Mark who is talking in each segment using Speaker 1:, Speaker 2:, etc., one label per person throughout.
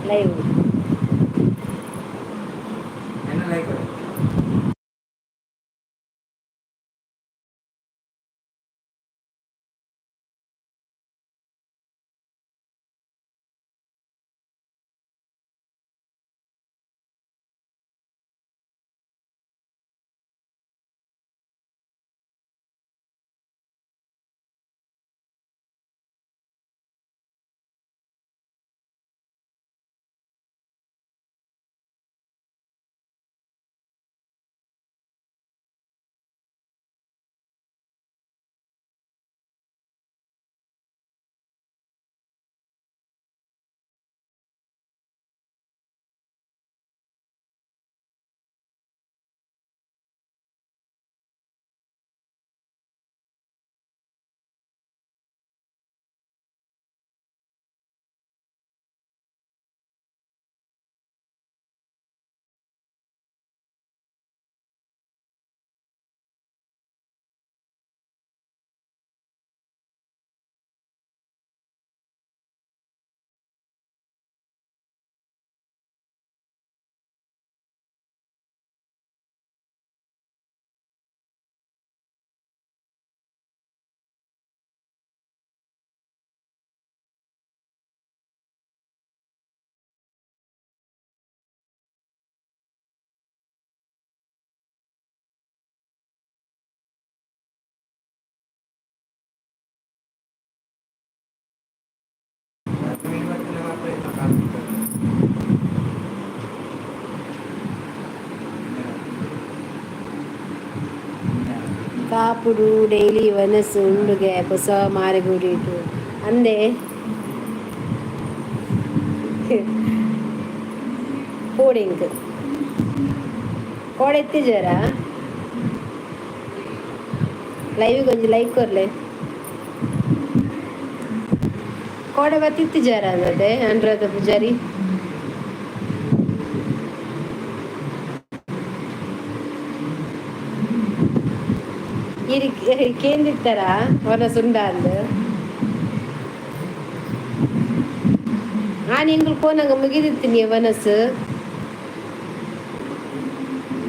Speaker 1: Live.
Speaker 2: என்ன லைಕ್?
Speaker 1: ಕಾಪುಡು daily ವನಸ್ ಉಂಡುಗೆ ಪೊಸ ಮಾರೆಗೂಡಿಟ್ಟು ಅಂದೆ. ಪೋಡಿಂಗ್ ಕೋಡೆ ಎತ್ತಿಜಾರಾ? ಲೈವ್ ಒಂಜಿ ಲೈಕ್ ಕೊರ್ಲೆ. ಕೋಡೆ ಬತ್ತಿತ್ತಿಜಾರ ಅನ್ನದೆ ಅನುರಾಧ ಪೂಜಾರಿ? ಇರಿ ಕೇಂದಿತ್ತಾರ ವನಸುಂಡ ಅಂದ್. ಆನ್ ಎಂಕುಲು ಪೋನಗ ಮುಗಿದಿತ್ತೀನಿ ವನಸು.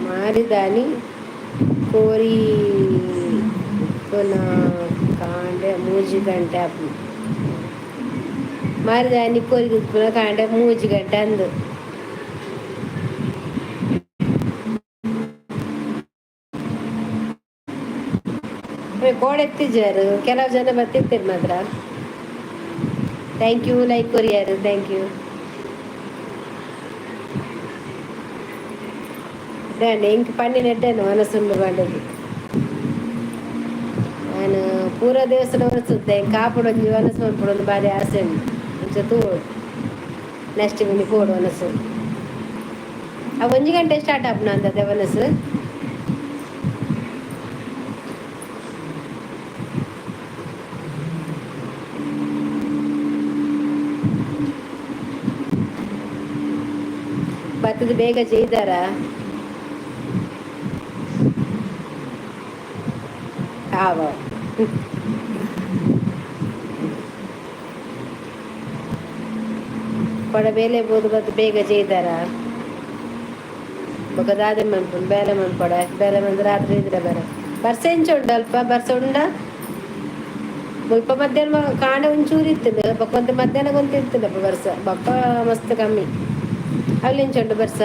Speaker 1: ಮಾರಿದಾನಿ ಕೋರಿ ಉಪ್ಪುನ ಕಾಂಡೆ 3 ಗಂಟೆ ಆಪುಂಡು. ಮಾರಿದಾನಿ ಕೋರಿ ಉಪ್ಪುನ ಕಾಂಡೆ 3 ಗಂಟೆ ಅಂದು. ಕೋಡೆ ಎತ್ತಿಜಾರು ಕೆಲವು ಜನ ಬತ್ತಿರ್ತೀರಿ ಮಾತ್ರ. Thank you like ಕೊರಿಯಾರು, thank you. ಎಂಕ್ ಪನ್ನಿನ ಎಡ್ಡೆನು ಮನಸ್ಸುಂಡು ಪಂಡದು. ನಾನು ಪೂರ ದೇವಸ್ಥಾನ ಒರೆಸುತ್ತೆ ಕಾಪುಡು ಒಂಜಿ ವನಸು ಮಲ್ಪೊಡು ಒಂದು ಬಾರಿ ಆಸೆ ಉಂಟು. ಅಂಚ ತೂವೊಡು, ನೆಕ್ಸ್ಟ್ ಮಿನಿ ಪೋಡು ವನಸು. ಆ 1 ಗಂಟೆ ಸ್ಟಾರ್ಟ್ ಆಪುನ ಅಂತದೆ ವನಸು. ಬತ್ತದ ಬೇಗ ಜೈದಾರ? ಆವ ಕೊಡ ಬೇಲೆ ಬೋದು ಬತ್ತು ಬೇಗ ಜೈದಾರ. ಬೊಕ ದಾದೆ ಮನ್ಪುಂಡು? ಬೇಲೆ ಮನ್ಪೊಡ. ಬೇಲೆ ಮಂದು ರಾತ್ರಿ ಇದ್ರೆ ಬೇರೆ ಬರ್ಸ ಎಂಚ ಉಂಡು? ಅಲ್ಪ ಬರ್ಸ ಉಂಡ? ಮುಲ್ಪ ಮಧ್ಯಾಹ್ನ ಕಾಂಡೆ ಒಂಚೂರು ಇತ್ತುಂಡು. ಬೊಕ ಒಂತೆ ಮಧ್ಯಾಹ್ನ ಗೊಂತ ಇತ್ತುಂಡಪ್ಪ ಬರ್ಸ. ಬೊಕ್ಕ ಮಸ್ತ್ ಕಮ್ಮಿ. ಅಲ್ಲಿ ಎಂಚ ಉಂಡು ಬರ್ಸ?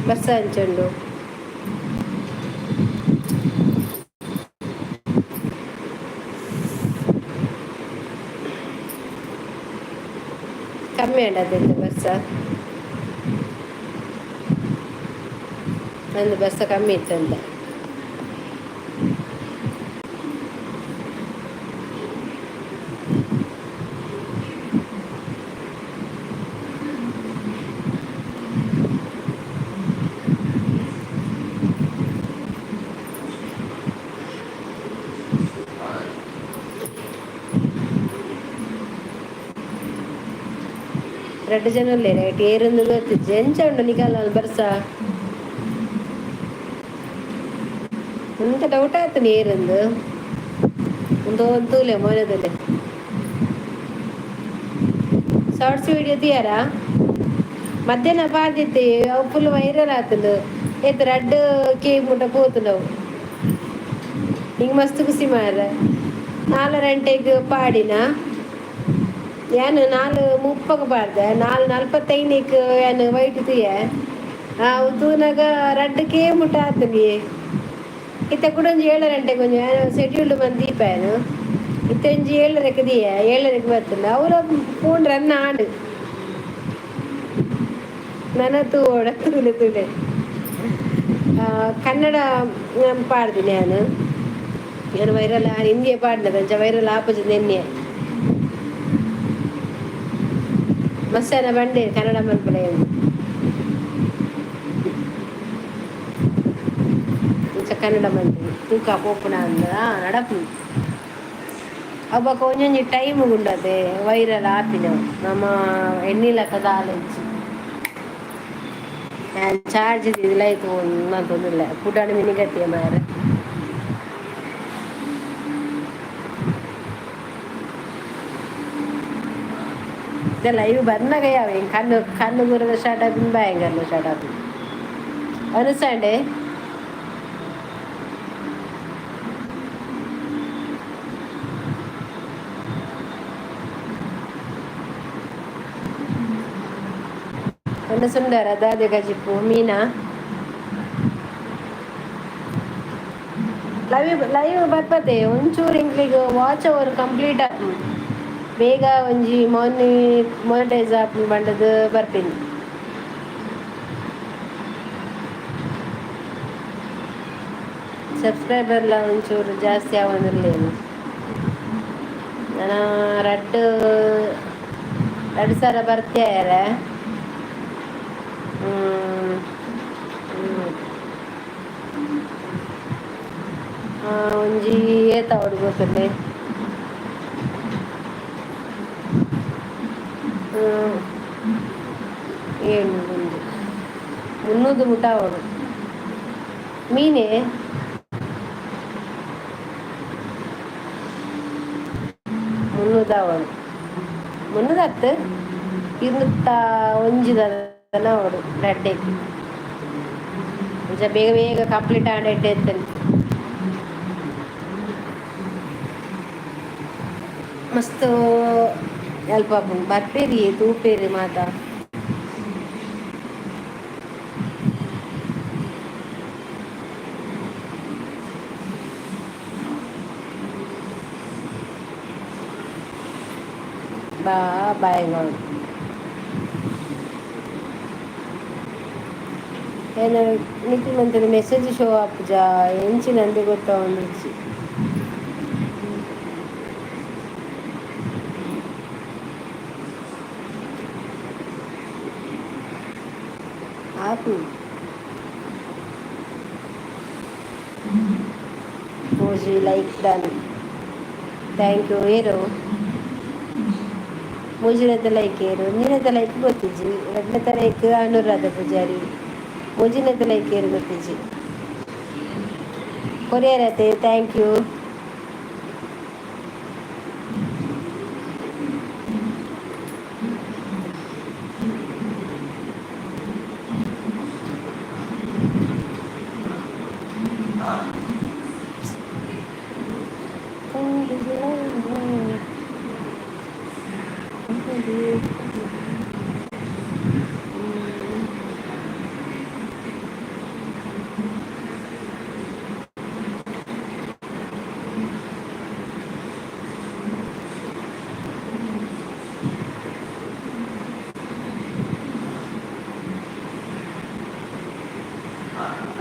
Speaker 1: ಬರ್ಸ ಎಂಚ ಉಂಡು? ಕಮ್ಮಿ ಉಂಡು ಬರ್ಸ. ನಂದು ಬರ್ಸ ಕಮ್ಮಿ ಇತ್ತಂತ. ರಡ್ಡು ಜನ ಉಲ್ಲೆರ್ ಐಟ್ ಏರುಂದು ಗೊತ್ತಿಜ್ಜಿ. ಎಂಚ ಉಂಡು ನಿಕಲ್ನ ಬರ್ಸ? ಎಂತ ಡೌಟ್ ಆಯ್ತು ಏರುಂದು. ಒಂದು ಒಂದು ತೂಲೆ ಮೋನೆದಲೆ. Shorts video తీಯರಾ? ಮಧ್ಯಾಹ್ನ ಪಾಡ್ದಿತ್ತೆ, ಅವು ಫುಲ್ ವೈರಲ್ ಆತುಂಡು. ಏತ್ ರಡ್ಡ್ ಕೆ ಮುಟ ಪೋತುಂಡು ಅವು. ಹಿಂಗೆ ಮಸ್ತ್ ಖುಷಿ ಮಾರ್ರೆ. 4 ಗಂಟೆಗೆ ಪಾಡಿನ ಯಾನ್ 4:30ಕ್ಕೆ ಪಾಡ್ದೆ. 4:45ಕ್ಕೆ ಯಾನ್ ವೈಟ್ ತೂಯೆ. ಅವು ತೂನಗ ರಡ್ಡ್ ಕೆ ಮುಟ ಆತುಂಡು. ಇತ್ತೆ ಕುಡ ಒಂಜಿ 7 ಗಂಟೆಗೆ ಒಂಜಿ ಶೆಡ್ಯೂಲ್ಡ್ ಮಂತ್ ದೀಪ ಯಾನ್. ಇತ್ತೆ ಒಂಜಿ 7:30ಕ್ಕೆ ದೀಯ, 7:30ಕ್ಕೆ ಬರ್ತುಂಡು. ಅವ್ಲ ಫೋನ್ ರನ್ ಆಂಡ್. ನನ ತೂವೊಡ, ತೂಲೆ ತೂಲೆ. ಕನ್ನಡ ಪಾಡ್ದಿನಿ ಯಾನ್. ಯಾನ್ ವೈರಲ್ ಹಿಂದಿಯ ಪಾಡ್ನದ ಅಂಚ ವೈರಲ್ ಆಪುಜಿ ಎನ್ನಿಯೆ. ಮಸ್ತ್ ಜನ ಬಂಡೆ ಕನ್ನಡ ಮನ್ಪುಲೆ ಇಂಚ ಕನ್ನಡ ಮನ್ಪುನಿ. ತೂಕ ಪೋಪುನ ಅಂದ್ ನಡಪುಂಡು ಅವು. ಬೊಕ ಒಂಜೊಂಜಿ ಟೈಮ್ ಉಂಡತೆ ವೈರಲ್ ಆಪಿನವು. ನಮ ಎನ್ನಿಲಕ ದಾಲ ಇಜ್ಜಿ. ಯಾನ್ ಚಾರ್ಜ್ ದೀದ್ ಲೈಕ್ ಮಲ್ತೊಂದುಲ್ಲೆ. ಪುಡಾಣ ಮಿನಿ ಗಟ್ಟಿಯ ಮಾರ್ರೆ. ಲೈವ್ ಬನ್ನಗ ಯಾವ ಕಣ್ಣು ಕಣ್ಣು ಗುರದ ಸ್ಟಾರ್ಟ್ ಆಪಿನ, ಬಾಯಂಗರ್ಲ ಸ್ಟಾರ್ಟ್ ಆಪಿನ ಅನುಸಂಡೆ. ಸುಂದರ ದಾದೆ ಗಜಿಪು ಮೀನಾ? ಲೈವ್ ಲೈವ್ ಬರ್ಪತೆ ಒಂಚೂರು ಎಂಕ್ಲೆಗ್ ವಾಚ್ ಅವರ್ ಕಂಪ್ಲೀಟ್ ಆಪುಂಡು. ಬೇಗ ಒಂಜಿ ಮಾನಿಟೈಸ್ ಆಪುಂಡು ಪಂಡದು ಬರ್ಪಿನಿ. ಸಬ್ಸ್ಕ್ರೈಬರ್ಲ ಒಂಚೂರು ಜಾಸ್ತಿ ಆವೊಂದುಲ್ಲೆರ್. ನನ ರಡ್ಡ್ ರಡ್ಡ್ ಸರ ಬರ್ತೆ. ಹ್ಮ್ ಹ್ಮ್ ಒಂಜಿ ಏತ್ ಆವಡ್ ಗೊತ್ತುಂಡೆ? ಏಳು ಒಂದು 300 ಮುಟ ಆವಡ್ ಮೀನೇ. 300 ಆವಡ್, 300 ಅತ್ತ್, 201 ದಾದನ ಆವಡ್ ರಡ್ಡೆಗ್. ಅಂಚ ಬೇಗ ಬೇಗ ಕಂಪ್ಲೀಟ್ ಆಂಡ ಎಡ್ಡೆ ಇತ್ತಂಡ್. ಮಸ್ತ್ ಹೆಲ್ಪ್ ಆಪುಂಡು, ಬರ್ಪೆರ್ ತೂಪೆರ್ ಮಾತ. ಬಾ ಬಾಯ್. ನಿಕುಲು ಮಂತಿನ ಮೆಸೇಜ್ ಶೋ ಆಪುಜಾ ಎಂಚಿನ ಅಂದ್ ಗೊತ್ತಾವೊಂದಿಜ್ಜಿ. ಆಪುಂಡು. ಮೂಜಿ ಲೈಕ್ ಡನ್, thank you. ಏರು ಮೂಜಿನೆತ ಲೈಕ್ ಏರು? ಒಂಜಿನೆತ ಲೈಕ್ ಗೊತ್ತಿಜ್ಜಿ, ರಡ್ಡನೆತ ಲೈಕ್ ಅನುರಾಧ ಪೂಜಾರಿ, ಮೂಜಿನೆತ ಲೈಕ್ ಏರು ಗೊತ್ತಿಜ್ಜಿ. ಕೊರಿಯರ್ ಆತೆ, thank you.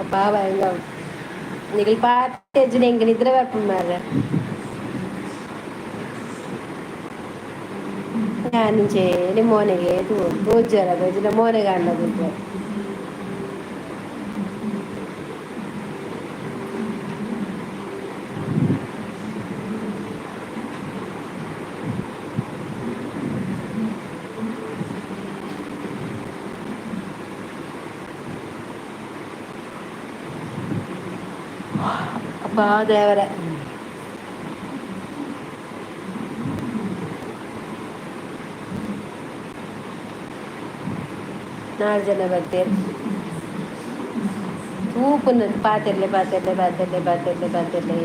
Speaker 1: ಅಬ್ಬಾ ಭಯಂಗ ನಿಕಲ್ ಪಾತೆಜ್ಜಿಡ ಎಂಕ್ ನಿದ್ರೆ ಬರ್ಪುಂಡು ಮಾರ್ರೆ. ಯಾನ್ ಇಂಚೆನೆ ಮೋನೆಗೆ ತೂವೊಡು, ತೋಜರ ತೋಜಿಂಡ ಮೋನೆಗ್ ಆಂಡ ತೋಜುವೆ. ಅಬ್ಬಾ ದೇವರೇ. ನಾಲ್ ಜನ ಬತ್ತೆರ್. ತೂಪುನ ಪಾತೆರ್ಲೆ ಪಾತೆರ್ಲೆ ಪಾತೆರ್ಲೆ ಪಾತೆರ್ಲೆ ಪಾತೆರ್ಲೆ.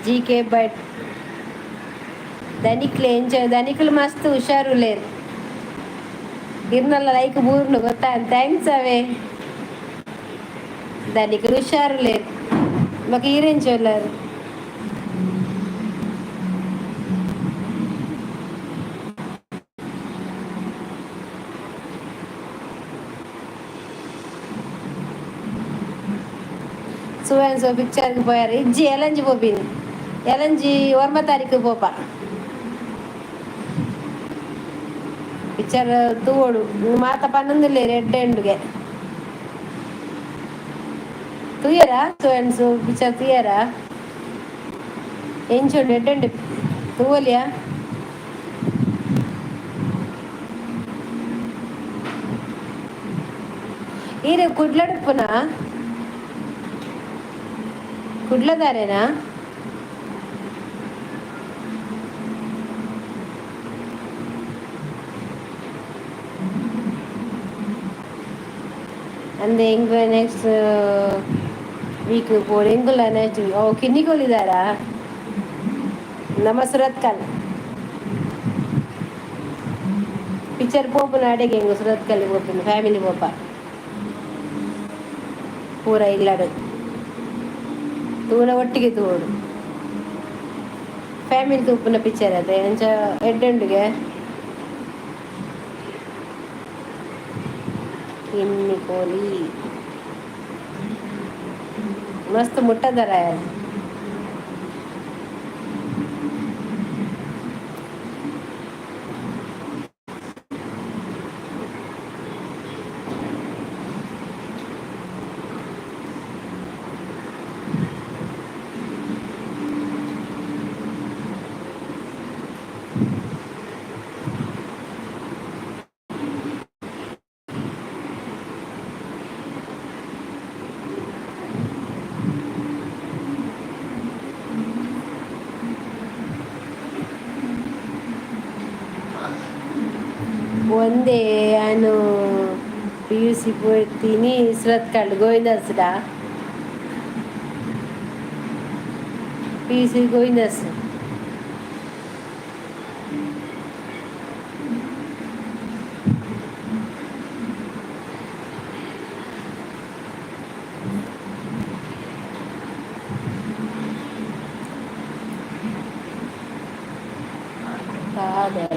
Speaker 1: ಜಿ ಕೆ ಭಟ್ ದನಿಕ್ಲೆ ಎಂಚ? ದನಿಕ್ಲು ಮಸ್ತ್ ಹುಷಾರುಲ್ಲೆರ್. ಇರ್ನಲ್ಲ ಲೈಕ್ ಬೂರ್ನು ಗೊತ್ತಾ? Thanks ಅವೇ. ದನಿಕ್ಲು ಹುಷಾರುಲ್ಲೆರ್. ಬೊಕ ಈರ್ ಎಂಚ ಉಲ್ಲರ್? ಸೊ ಆ್ಯಂಡ್ ಸೊ ಪಿಕ್ಚರ್ಗೆ ಪೋಯೆರ್? ಇಜ್ಜಿ, ಎಲ್ಲಂಜಿ ಪೋಪಿನಿ. ಎಲ್ಲಂಜಿ ಒರ್ಂಬ ತಾರೀಕು ಪೋಪ. ಪಿಕ್ಚರ್ ತೂವೊಡು. ಮಾತ ಪನೊಂದುಲ್ಲೆರ್ ಎಡ್ಡೆ ಉಂಡುಗೆ. ತೂಯರಾ? ಸೊ ಆ್ಯಂಡ್ ಸೊ ಪಿಕ್ಚರ್ ತೂಯರಾ? ಎಂಚ ಉಂಡು? ಎಡ್ಡೆ ಉಂಡು, ತೂವೊಲಿಯಾ? ಈರ್ ಕುಡ್ಲಡ್ ಉಪ್ಪುನ? ಕುಡ್ಲದಾರೇನಾ? ಅಂದೆ, ಎಂಕ್ ನೆಕ್ಸ್ಟ್ ವೀಕ್ ಪೋಡು ಎಂಕುಲ ನೆಕ್ಸ್ಟ್. ಓ ಕಿನ್ನಿಗೋಳಿದಾರಾ? ನಮ್ಮ ಸುರತ್ಕಲ್. ಪಿಕ್ಚರ್ ಪೋಪುನ ಅಡೆಗೆ ಎಂಕ್ ಸುರತ್ಕಲ್ ಪೋಪಿನ, ಫ್ಯಾಮಿಲಿ ಪೋಪ ಪೂರ ಇಲ್ಲಡ್. ತೂನ ಒಟ್ಟಿಗೆ ತೂವೊಡು. ಫ್ಯಾಮಿಲಿ ತೂಪುನ ಪಿಕ್ಚರ್ ಅತೆ, ಅಂಚ ಎಡ್ಡೆ ಉಂಡುಗೆ. ಕಿನ್ನಿಕೋಲಿ ಮಸ್ತ್ ಮುಟ್ಟದರ. ಒಂದೇ ಯಾನು ಪಿಯುಸಿ ಪೋತೀನಿ ಸುರತ್ಕಲ್ ಗೋವಿಂದಾಸ್ಡ. ಪಿಯುಸಿ ಗೋವಿಂದಾಸ್. ಕಾದರ.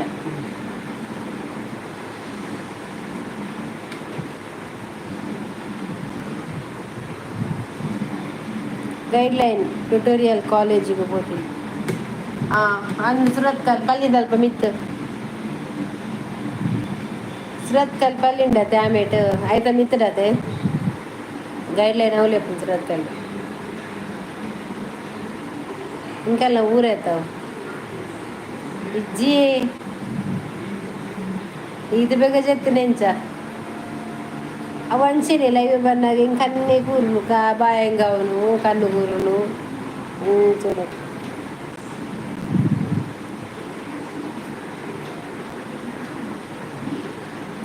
Speaker 1: ಗೈಡ್ಲೈನ್ ಟ್ಯುಟೋರಿಯಲ್ ಕಾಲೇಜಿಗೆ ಪೋತೀನಿ. ಹಾಂ, ಅಂದು ಸುರತ್ಕಲ್ ಪಲ್ಲಿದಲ್ಪ ಮಿತ್ತು ಸುರತ್ಕಲ್ ಪಲ್ಲಿಂಡತೆ ಆಮೇಟ್ ಆಯ್ತಾ ಮಿತ್ತಡತೆ ಗೈಡ್ಲೈನ್ ಅವಲೇಪು ಸುರತ್ಕಲ್ ಇಂಕೆಲ್ಲ ಊರಾಯ್ತಾವ ಇಜ್ಜಿ. ಇದು ಬೇಗ ಜೆತ್ತಿನೆಂಚ ಅವು ಅಂಚೆನೆ ಲೈವ್ ಬನ್ನಾಗ ಹಿಂಗೆ ಕನ್ನೆ ಕೂರುನು ಕಾ ಬಾಯಂಗವನು ಕಣ್ಣು ಕೂರುನು ಚಲೋ.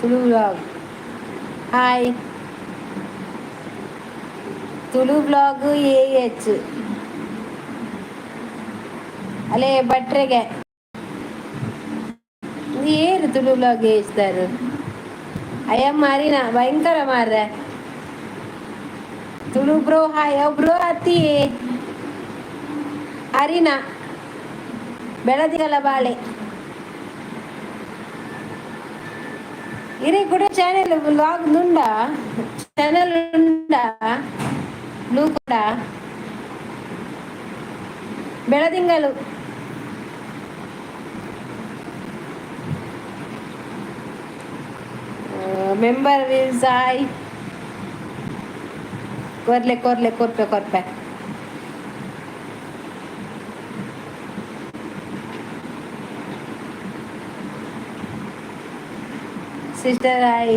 Speaker 1: Tulu vlog hi. Tulu vlog AH ಅಲ್ಲೇ ಭಟ್ರೆಗೆ ಏನು ತುಳು ವ್ಲಾಗ್ ಏಚ್ದಾರು? ಅಯ್ಯಮ್ಮ ಮಾರಿನ ಭಯಂಕರ ಮಾರ್ರೆ. Tulu bro hi. ಬ್ರೋ ಅತ್ತಿ ಅರಿನಾ ಬೆಳದಿಗಲ ಬಾಳೆ ಇರಿ ಕೂಡ ಚಾನೆಲ್ ವ್ಲಾಗ್ ನುಂಡ ಚಾನೆಲ್ ಉಂಡ ಬ್ಲೂ ಕೂಡ ಬೆಳದಿಂಗಲು. Member is hi. ಕೊರ್ಲೆ ಕೊರ್ಲೆ ಕೊರ್ಪೆ ಕೊರ್ಪೆ. Sister hi.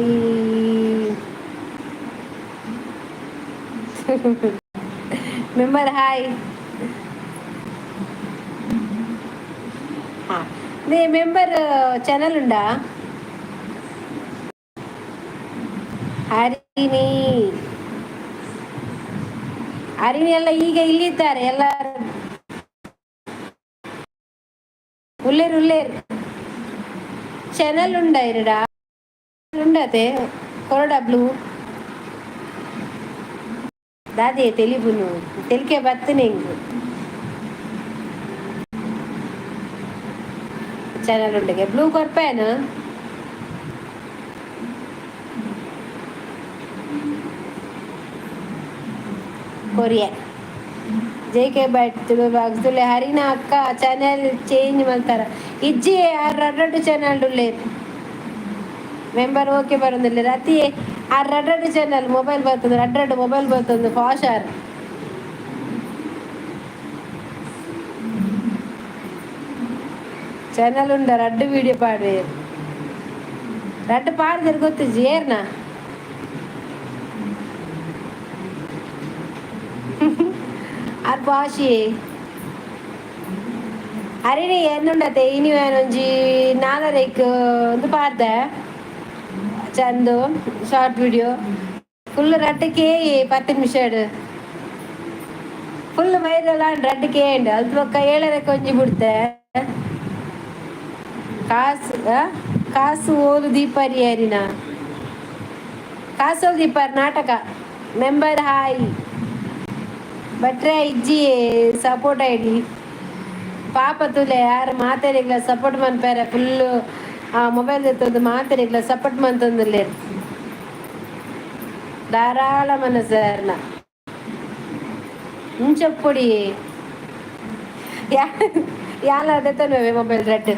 Speaker 1: Member hi. ಹಾಂ, ನೇ ಮೆಂಬರ್ ಚಾನಲ್ ಉಂಡಾ? ಹರಿಣಿ, ಹರಿಣಿ ಎಲ್ಲ ಈಗ ಇಲ್ಲಿದ್ದಾರೆ ಎಲ್ಲರೂ. ಉಲ್ಲೇರು ಉಲ್ಲೇರು. ಚಾನಲ್ ಉಂಡ ಇರಡ ಉಂಡತೆ ಕೊರಡ ಬ್ಲೂ ದಾದಿ ತೆಲಿಬುನು ತೆಲಿಕೆ ಬತ್ತನೆ ಇಂಗು ಚಾನಲ್ ಉಂಡಿಗೆ ಬ್ಲೂ ಕೊರ್ಪೇನು. Korea J K Bhat Tulu Tulu. ಹರಿನ ಅಕ್ಕ ಚಾನೆಲ್ ಚೇಂಜ್ ಮಾಡ್ತಾರ ಇಜ್ಜಿ. ಆರ್ ರಡ್ಡು ಚಾನಲ್ ಉಲ್ಲೇರು. ಮೆಂಬರ್ ಓಕೆ ಬರೋದಿಲ್ಲ ಅತಿ. ಆ ರಡ್ಡು ಚಾನಲ್ ಮೊಬೈಲ್ ಬರ್ತದೆ, ರಡ್ಡು ಮೊಬೈಲ್ ಬರ್ತದೆ. ಫಾಶ್ ಆರ್ ಚಾನಲ್ ಉಂಡ ರಡ್ಡು ವಿಡಿಯೋ ಪಾಡ್ವೆ ರಡ್ಡು ಪಾಡ್ದಿರ್ ಗೊತ್ತಿಜ್ಜಿ ಏರ್ನ. ಆರ್ ಪಾಶಿ ಅರಿಣಿ ಎನ್ನುಂಡತೆ ಇನಿ ಒಂಜಿ ನಾಲರೆಕ್ ಒಂದು ಪಾಡ್ದೆ ಚಂದು ಶಾರ್ಟ್ ವಿಡಿಯೋ ಫುಲ್ ರಡ್ಡಕ್ಕೆ 10 ನಿಮಿಷ ಫುಲ್ ವೈರಲ್ ಆಂಡ್ ರಡ್ಡಕ್ಕೆ ಏಂಡ್ ಅಲ್ಪ ಬೊಕ್ಕ ಏಳರಕ್ಕೆ ಒಂಜಿ ಬಿಡ್ತೆ. ಕಾಸು ಕಾಸು ಓಲು ದೀಪಾರಿ ಅರಿನ ಕಾಸೋಲು ದೀಪಾರಿ ನಾಟಕ. Member hi. ಭಟ್ರೆ ಇಜ್ಜಿ ಸಪೋರ್ಟ್ ಐಡಿ. ಪಾಪ ತುಲೆ ಯಾರು ಮಾತಾಡಿಗ್ಲ ಸಪೋರ್ಟ್ ಮನ್ಪಾರೆ. ಫುಲ್ ಆ ಮೊಬೈಲ್ ಎತ್ತೊಂದು ಮಾತಾಡಿಗ್ಲ ಸಪೋರ್ಟ್ ಮಂತೊಂದುಲ್ಲೇರ್ ಧಾರಾಳ ಮನಸ್ಸರ್ನ ಇಂಚಪ್ಪೊಡಿ ಯಾಲ ದೆತ್ತೊನುವೆ ಮೊಬೈಲ್ ರೆಡ್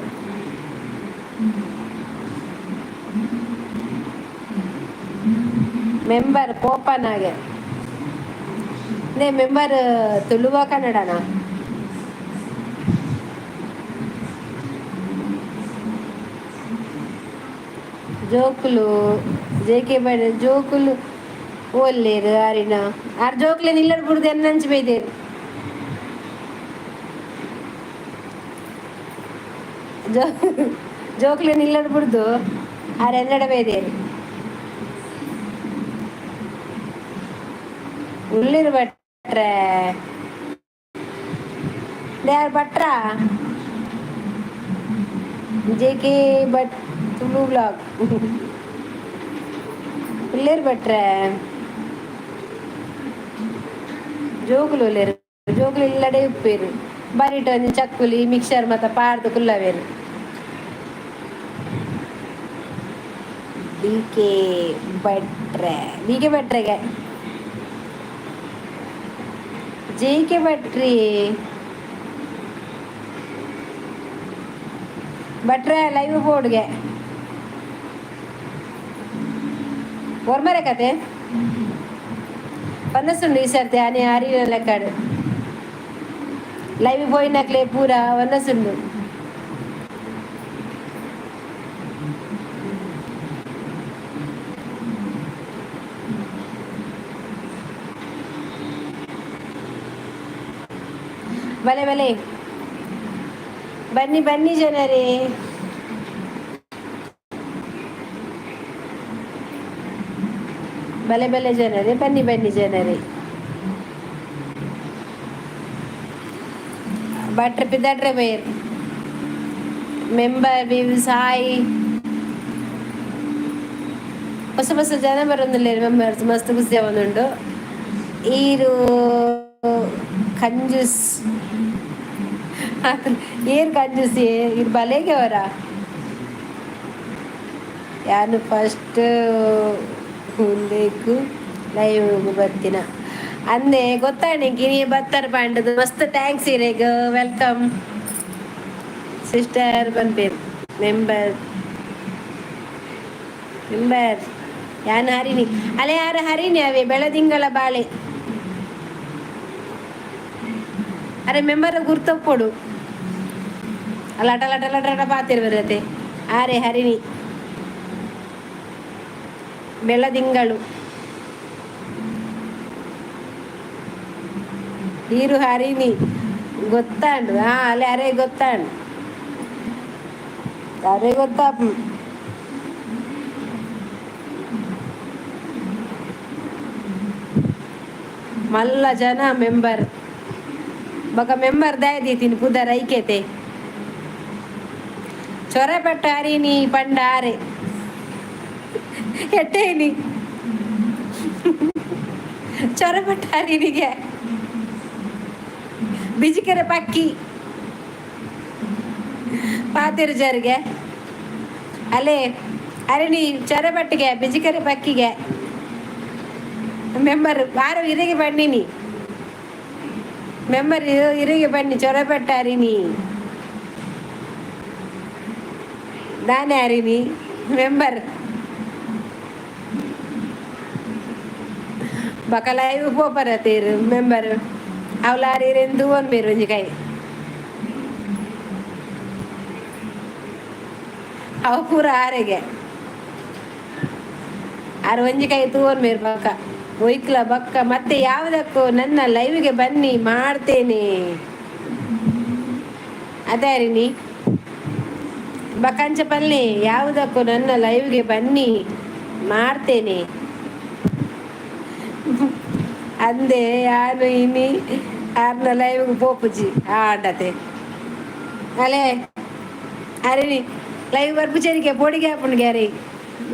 Speaker 1: ಮೆಂಬರ್ ಕೋಪನಾಗೆ ನೇ ಮೆಂಬರ್ ತುಳುವ ಕನ್ನಡನಾ? ಜೋಕುಲು ಜೆ ಕೆ ಬಡ ಜೋಕುಲು ಓಲ್ಲೇರು ಅರಿನ ಆರ್ ಜೋಕ್ಲೆ ನಿಲ್ಲಡ್ ಬುಡ್ದು ಎನ್ನಂಚಿ ಬೈದೇರು. ಜೋ ಜೋಕ್ಲೆ ನಿಲ್ಲಡ್ ಬುಡ್ದು ಆರೆನ್ನಡ ಬೇದೇರು ಉಳ್ಳಿರು ಭಟ್ರೆ. ಯಾರು ಭಟ್ರಾ? J K Bhat Tulu blog. ಉಳ್ಳೇರು ಭಟ್ರೆ. ಜೋಕುಲು ಉಲ್ಲೇರು, ಜೋಕುಲು ಇಲ್ಲಡೆ ಉಪ್ಪೇರು. ಬರಿಟ ಒಂಜಿ ಚಕ್ಕುಲಿ ಮಿಕ್ಸರ್ ಮತ ಪಾಡ್ದು ಕುಲ್ಲವೇರು. ಡಿ ಕೆ ಭಟ್ರೆ, ಡಿ ಕೆ ಭಟ್ರೆಗೆ, ಜೆ ಕೆ ಭಟ್ರಿ. ಭಟ್ರೆ ಲೈವ್ ಬೋರ್ಡ್ಗೆ ಒರ್ಮರೆ ಕತೆ ವನಸುಂಡು ಈ ಸರ್ತಿ ಆನೆ ಅರಿನ ಲೆಕ್ಕಡು ಲೈವ್ ಪೋಯಿನಕ್ಲೆ ಪೂರ ವನಸುಂಡು. ಬಲೆ ಬಲೆ, ಬನ್ನಿ ಬನ್ನಿ ಜನರೇ. ಬಲೆ ಬಲೆ ಜನರೇ, ಬನ್ನಿ ಬನ್ನಿ ಜನರೇ. ಭಟ್ರ ಪಿದಡ್ರೆ ಬೇರ್ ಮೆಂಬರ್ ವಿವ್ಸ್ ಹಾಯ್. ಹೊಸ ಹೊಸ ಜನ ಬರೋದಿಲ್ಲ ಮೆಂಬರ್ಸ್, ಮಸ್ತ್ ಖುಷಿ ಆವೊಂದುಂಡು. ಈರು ಕಂಜೂಸ್, ಏರ್ ಕಂಜೂಸ್, ಇರ್ ಬಲೆಗೆ ಅವರ. ಯಾನು ಫಸ್ಟ್ ಉಂದೇಕು ಲೈವ್ ಬತ್ತಿನ ಅಂದೆ ಗೊತ್ತಾಣೆ ಗಿನಿ ಬತ್ತರ ಪಂಡದು. ಮಸ್ತ್ thanks ಇರೆಗ್. Welcome sister ಪನ್ಪೇರು. ಮೆಂಬರ್ ಮೆಂಬರ್ ಯಾನ್ ಹರಿಣಿ. ಅಲೆ ಯಾರು ಹರಿಣಿ ಅವೇ ಬೆಳದಿಂಗಳ ಬಾಳೆ. ಅರೆ ಮೆಂಬರ್ ಗುರ್ತೊಪ್ಪೊಡು ಲಟ ಲಟ ಲಟ ಲಟ ಪಾತೆರ್ ಬರತೆ. ಆರೆ ಹರಿಣಿ ಬೆಳದಿಂಗಳು. ಹೀರು ಹರಿಣಿ ಗೊತ್ತಾಂಡು. ಹಾ ಅಲೆ ಅರೆ ಗೊತ್ತಾಂಡು, ಅರೆ ಗೊತ್ತಾ. ಮಲ್ಲ ಜನ ಮೆಂಬರ್ ಬೊಕ ಮೆಂಬರ್ ದಾಯ ದೀತಿನಿ ಪುದರ್ ಐಕೆತೆ. ಚೊರಪೆಟ್ಟ ಹರಿಣಿ ಪಂಡ ಆರೆ ಎಟ್ಟೇನಿ ಚೊರಪೆಟ್ಟ ಹರಿಣಿಗೆ ಬಿಜಿಕೆರೆ ಪಕ್ಕಿ ಪಾತೆರು ಜರಿಗೆ. ಅಲ್ಲೇ ಅರಣಿ ಚೊರಪಟ್ಟಿಗೆ ಬಿಜಿಕೆರೆ ಪಕ್ಕಿಗೆ ಮೆಂಬರ್ ಬಾರ ಇರೆಗೆ ಬನ್ನಿನಿ. ಮೆಂಬರ್ ಇರೆಗೆ ಬನ್ನಿ. ಚೊರಪೆಟ್ಟ ಹರಿಣಿ ದಾನೆ ಹರಿಣಿ ಮೆಂಬರ್ ಬಕ ಲೈವ್ ಪೋಪರ ತೇರು ಮೆಂಬರ್ ಅವಲಾರಿ ರೆಂದು ಒಂಬೇರು ಒಂಜಿ ಕೈ ಅವು ಪೂರ ಆರೆಗೆ ಆರು ಒಂಜಿ ಕೈ ತೂವನ್ ಮೇರ್ ಬಕ್ಕ ಒಯ್ಕ್ಲ ಬಕ್ಕ. ಮತ್ತೆ ಯಾವುದಕ್ಕೂ ನನ್ನ ಲೈವ್ಗೆ ಬನ್ನಿ, ಮಾಡ್ತೇನೆ. ಅದೇ ಹರಿಣಿ ಬಕಂಚ ಪಲ್ಲೆ, ಯಾವುದಕ್ಕೂ ನನ್ನ ಲೈವ್ಗೆ ಬನ್ನಿ, ಮಾಡ್ತೇನೆ ಅಂದೆ. ಯಾನು ಇನಿ ಆರ್ನ ಲೈವ್ಗೆ ಪೋಪುಜಿ ಆಂಡತೆ. ಅಲೆ ಅರೆ ಲೈವ್ ಬರ್ಪುಚರಿಗೆ ಪೋಡಿಗೆ ಹಾಪುಂಡು ಅರೆ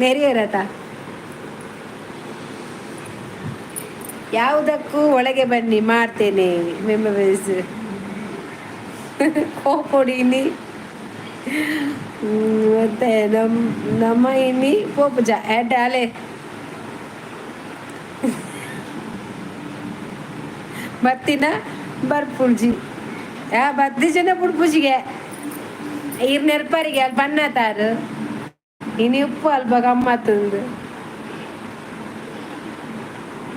Speaker 1: ನೆರಿಯರತ. ಯಾವುದಕ್ಕೂ ಒಳಗೆ ಬನ್ನಿ, ಮಾಡ್ತೇನೆ. ಮೆಂಬರ್ಸ್ ಕೋಪೊಡಿ ಇನಿ ಮತ್ತೆ ನಮ್ಮ ನಮ್ಮ ಇನಿ ಪೋಪುಜ ಎಡ್ಡೆ. ಅಲೆ ಬತ್ತಿನ ಬರ್ಪುಜಿ ಆ ಬತ್ತಿ ಜನ ಪುಡ್ಪುಜಿಗೆ ಇರ್ ನೆರ್ಪರಿಗೆ ಅಲ್ಲಿ ಬಣ್ಣತಾರು ಇನಿ ಉಪ್ಪು ಅಲ್ಪ ಗಮ್ಮತ್ತುಂದು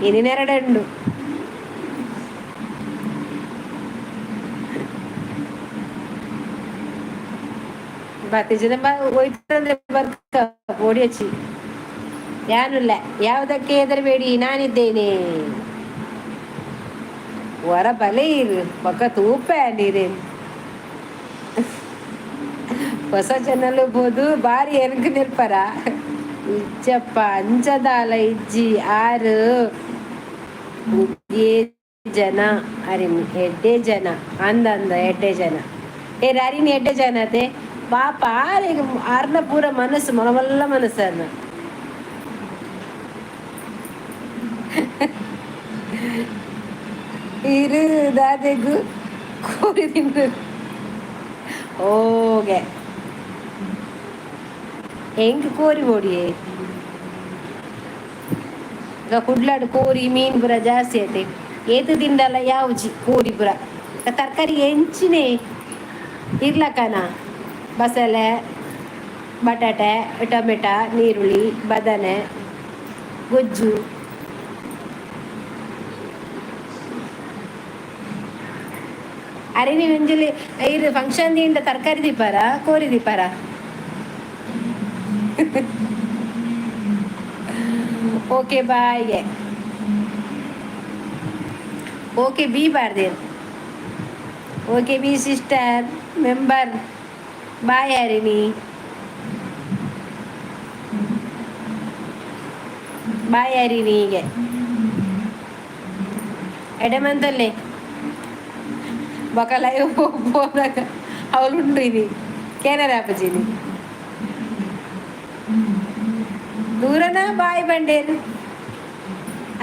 Speaker 1: ಇನಿ ನೆರಡುಂಡು. ಬತ್ತಿ ಜನ ಹೋಯ್ತಂದ್ರೆ ಬರ್ಕ ಓಡಿಯಚ್ಚಿ ಯಾನುಲ್ಲ. ಯಾವುದಕ್ಕೆ ಹೆದರಬೇಡಿ, ನಾನಿದ್ದೇನೆ. ವರ ಬಲೆ ಇರು ಬೊಕ ತೂಪೆ ನೀರೇನು ಹೊಸ ಜನಲು ಬೋದು ಬಾರಿ ಎನ್ಕ್ ನಿಲ್ಪರ. ಇಜ್ಜಪ್ಪ, ಅಂಚದಾಲ ಇಜ್ಜಿ. ಆರು ಜನ ಅರಿನಿ ಎಡ್ಡೆ ಜನ ಅಂದ ಅಂದ ಎಡ್ಡೆ ಜನ. ಏ ಅರಿನಿ ಎಡ್ಡೆ ಜನ ಅತೆ ಪಾಪ. ಆರಿಗೆ ಆರ್ನ ಪೂರ ಮನಸ್ಸು ಮೊಲಮಲ್ಲ ಮನಸ್ಸನ್ನ. ಇರು ದಾದೆಗು ಕೋರಿ ತಿಂದು ಓಗೆ ಹೆಂಗ್ ಕೋರಿ ಓಡಿಯೇ. ಈಗ ಕುಡ್ಲಾಡು ಕೋರಿ ಮೀನು ಪೂರ ಜಾಸ್ತಿ ಐತೆ. ಏತು ತಿಂಡಲ್ಲ ಯಾವುಜಿ ಕೋರಿ ಪೂರ. ತರಕಾರಿ ಎಂಚಿನೇ ಇರ್ಲಕ್ಕನ ಬಸಳೆ, ಬಟಾಟೆ, ಟೊಮೆಟೊ, ನೀರುಳ್ಳಿ, ಬದನೆ, ಗೊಜ್ಜು. ಅರೆ ನೀವು ಒಂಜಲಿ ಇರು ಫಂಕ್ಷನ್ ದಿಂದ ತರಕಾರಿ ದೀಪಾರ ಕೋರಿ ದೀಪಾರ? Okay bye. ಓಕೆ ಬಿ ಬಾರ್ದೇನ್. Okay B sister member. Bye Harini. Bye Harini. ಹೀಗೆ ಎಡೆಮಂತಲ್ಲೇ ಬೊಕ ಲೈವ್ ಪೋನಾಗ ಅವಳು ಇನಿ ಕೆನರಾ ಅಪ್ಪಜಿನಿ ದೂರನ. ಬಾಯ್ ಬಂಡೇರು.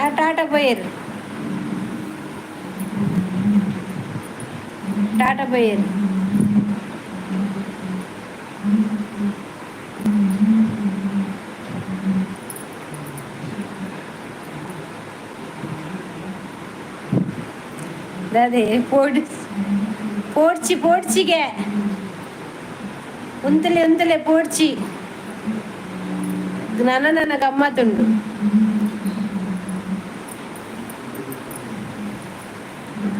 Speaker 1: ಆ ಟಾಟಾ ಪೋಯೇರು, ಟಾಟಾ ಪೋಯೇರು. ಅದೇ ಪೋಡ್ ಪೋಡ್ಚಿ ಪೋಡ್ಚಿಗೆ ಉಂತಲೆ ಉಂತಲೆ ಪೋಡ್ಚಿ. ನನ ನನ್ನ ಗಮ್ಮತ್ತುಂಡು.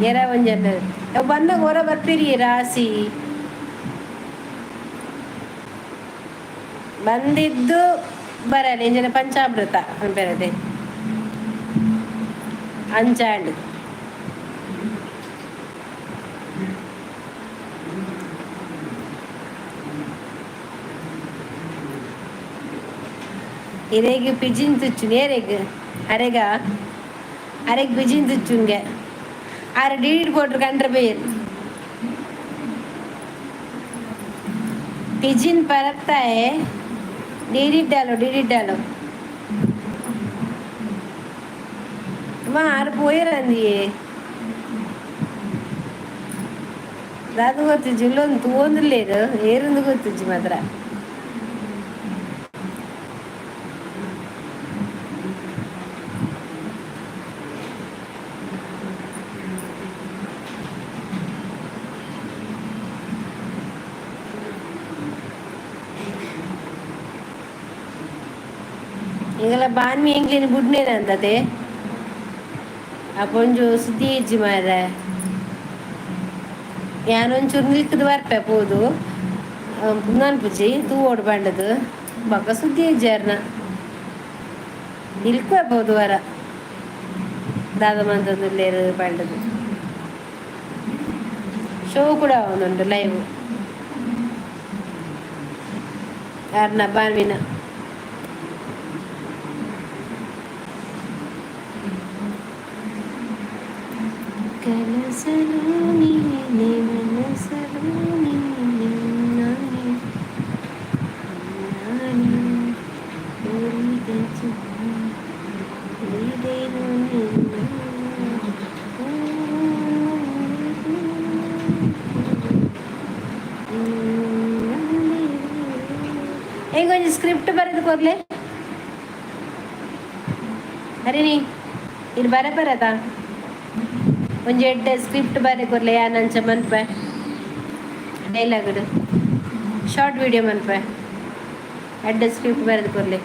Speaker 1: ಎರ ಒಂಜನ ಬಂದಾಗ ಹೊರ ಬರ್ತೀರಿ. ರಾಸಿ ಬಂದಿದ್ದು ಬರಲ್ಲ. ಇಂಜಿನ ಪಂಚಾಮೃತ ಅನ್ಪೇರದೆ ಅಂಚಾಂಡ್. ಇರೆಗ್ ಪಿಜಿನ್ ತುಚ್ಚುನಿ ಏರೆಗ್? ಅರೆಗ ಅರೆಗ್ ಪಿಜಿನ್ ತುಚ್ಚುಂಗೆ. ಆರು ಡಿಡಿಡ್ போட்டு ಕಂಡ್ರೆ ಬೇರ್ पिजिन परकता है। डिलीट डालो, डिलीट डालो. ಆರು ಪೋಯಿರಂದಿಯೇ ದಾದ ಗೊತ್ತಿಜ್ಜಿ. ಇಲ್ಲೊಂದು ತೂವೊಂದುಲ್ಲೇರು ಏರುಂದು ಗೊತ್ತಿಜ್ಜಿ ಮಾತ್ರ. ಎಂಗಲ ಬಾನ್ಮಿ ಎಂಗ್ಲಿನ ಬುಡ್ನೇನ ಅಂತತೆ. ಆ ಪೊಂಜು ಸುದ್ದಿ ಇಜ್ಜಿ ಮಾರ್ರೆ. ಯಾನೊಂಚೂರು ನಿಲ್ಕದ್ ಬರ್ಪೆ ಪೋದು ಪುಂದಾನ್ ಪೂಜಿ ತೂವೋಡು ಬಂಡದು. ಬೊಕ ಸುದ್ದಿ ಇಜ್ಜಿ ಅರ್ನ. ನಿಲ್ಕುವೆ ಪೋದು ವರ ದಾದ ಮಂತೊಂದುಲ್ಲೆರ್ ಪಂಡುದು. ಶೋ ಕೂಡ ಆವೊಂದುಂಡು ಲೈವ್ ಅರ್ನ ಬಾನ್ವಿನ. ಕನಸಲು ನೀನೆ, ಮನಸಲು ನೀನೆ, ನಾನೇ ನಾನೇ ಉಳಿದ ಉಳಿದೇನು ನಿನ್ನ. ಎಂಕ್ ಒಂಜಿ ಸ್ಕ್ರಿಪ್ಟ್ ಬರೆದು ಕೊರ್ಲೆ ಹರಿಣಿ. ಇದು ಬರ ಬರತಾ ಒಂಜಿ ಎಡ್ಡೆ ಸ್ಕ್ರಿಪ್ಟ್ ಬರೆ ಕೊರ್ಲೆ. ಯಾನ್ ಅಂಚ ಮನ್ಪೆ ಡೈಲಾಗ್ ಶಾರ್ಟ್ ವಿಡಿಯೋ ಮನ್ಪೆ. ಎಡ್ಡೆ ಸ್ಕ್ರಿಪ್ಟ್ ಬರೆದು ಕೊರ್ಲೆ.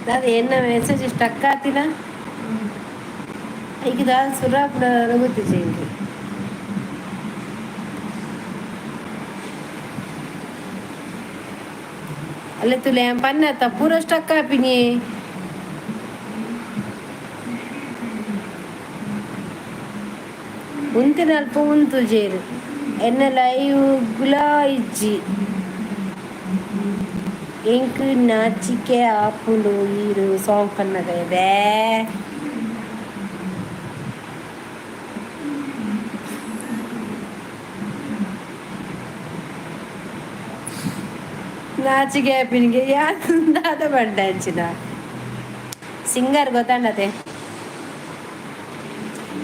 Speaker 1: ದಾದ ಎನ್ನ ಮೆಸೇಜ್ ಸ್ಟಕ್ ಆತಿನ? ಈಗ ದಾದ ಸುರಾಪುಡ ಗೊತ್ತಿಜ್ಜಿ ಇಂಕ್. ಅಲ್ಲ ತುಲೆ ಪನ್ನತ್ತ ಪೂರ ಸ್ಟಕ್ ಆಪಿನಿ. ಉಂತಿನ ಅಲ್ಪ ಉಂತು ಜೇರು ಎನ್ನ ಲೈವ್ ಗುಲಾ ಇಜ್ಜಿ. ಎಂಕ್ ನಾಚಿಕೆ ಆಪುಂಡು ಈರು ಸಾಂಗ್ ಪನ್ನಗ ಬೇ. ನಾಚಿಕೆ ಆಪಿನಿಗೆ ಯಾಕೆ ಬಂಡ ಅಂಚಿನ ಸಿಂಗರ್ ಗೊತ್ತಾಂಡತೆ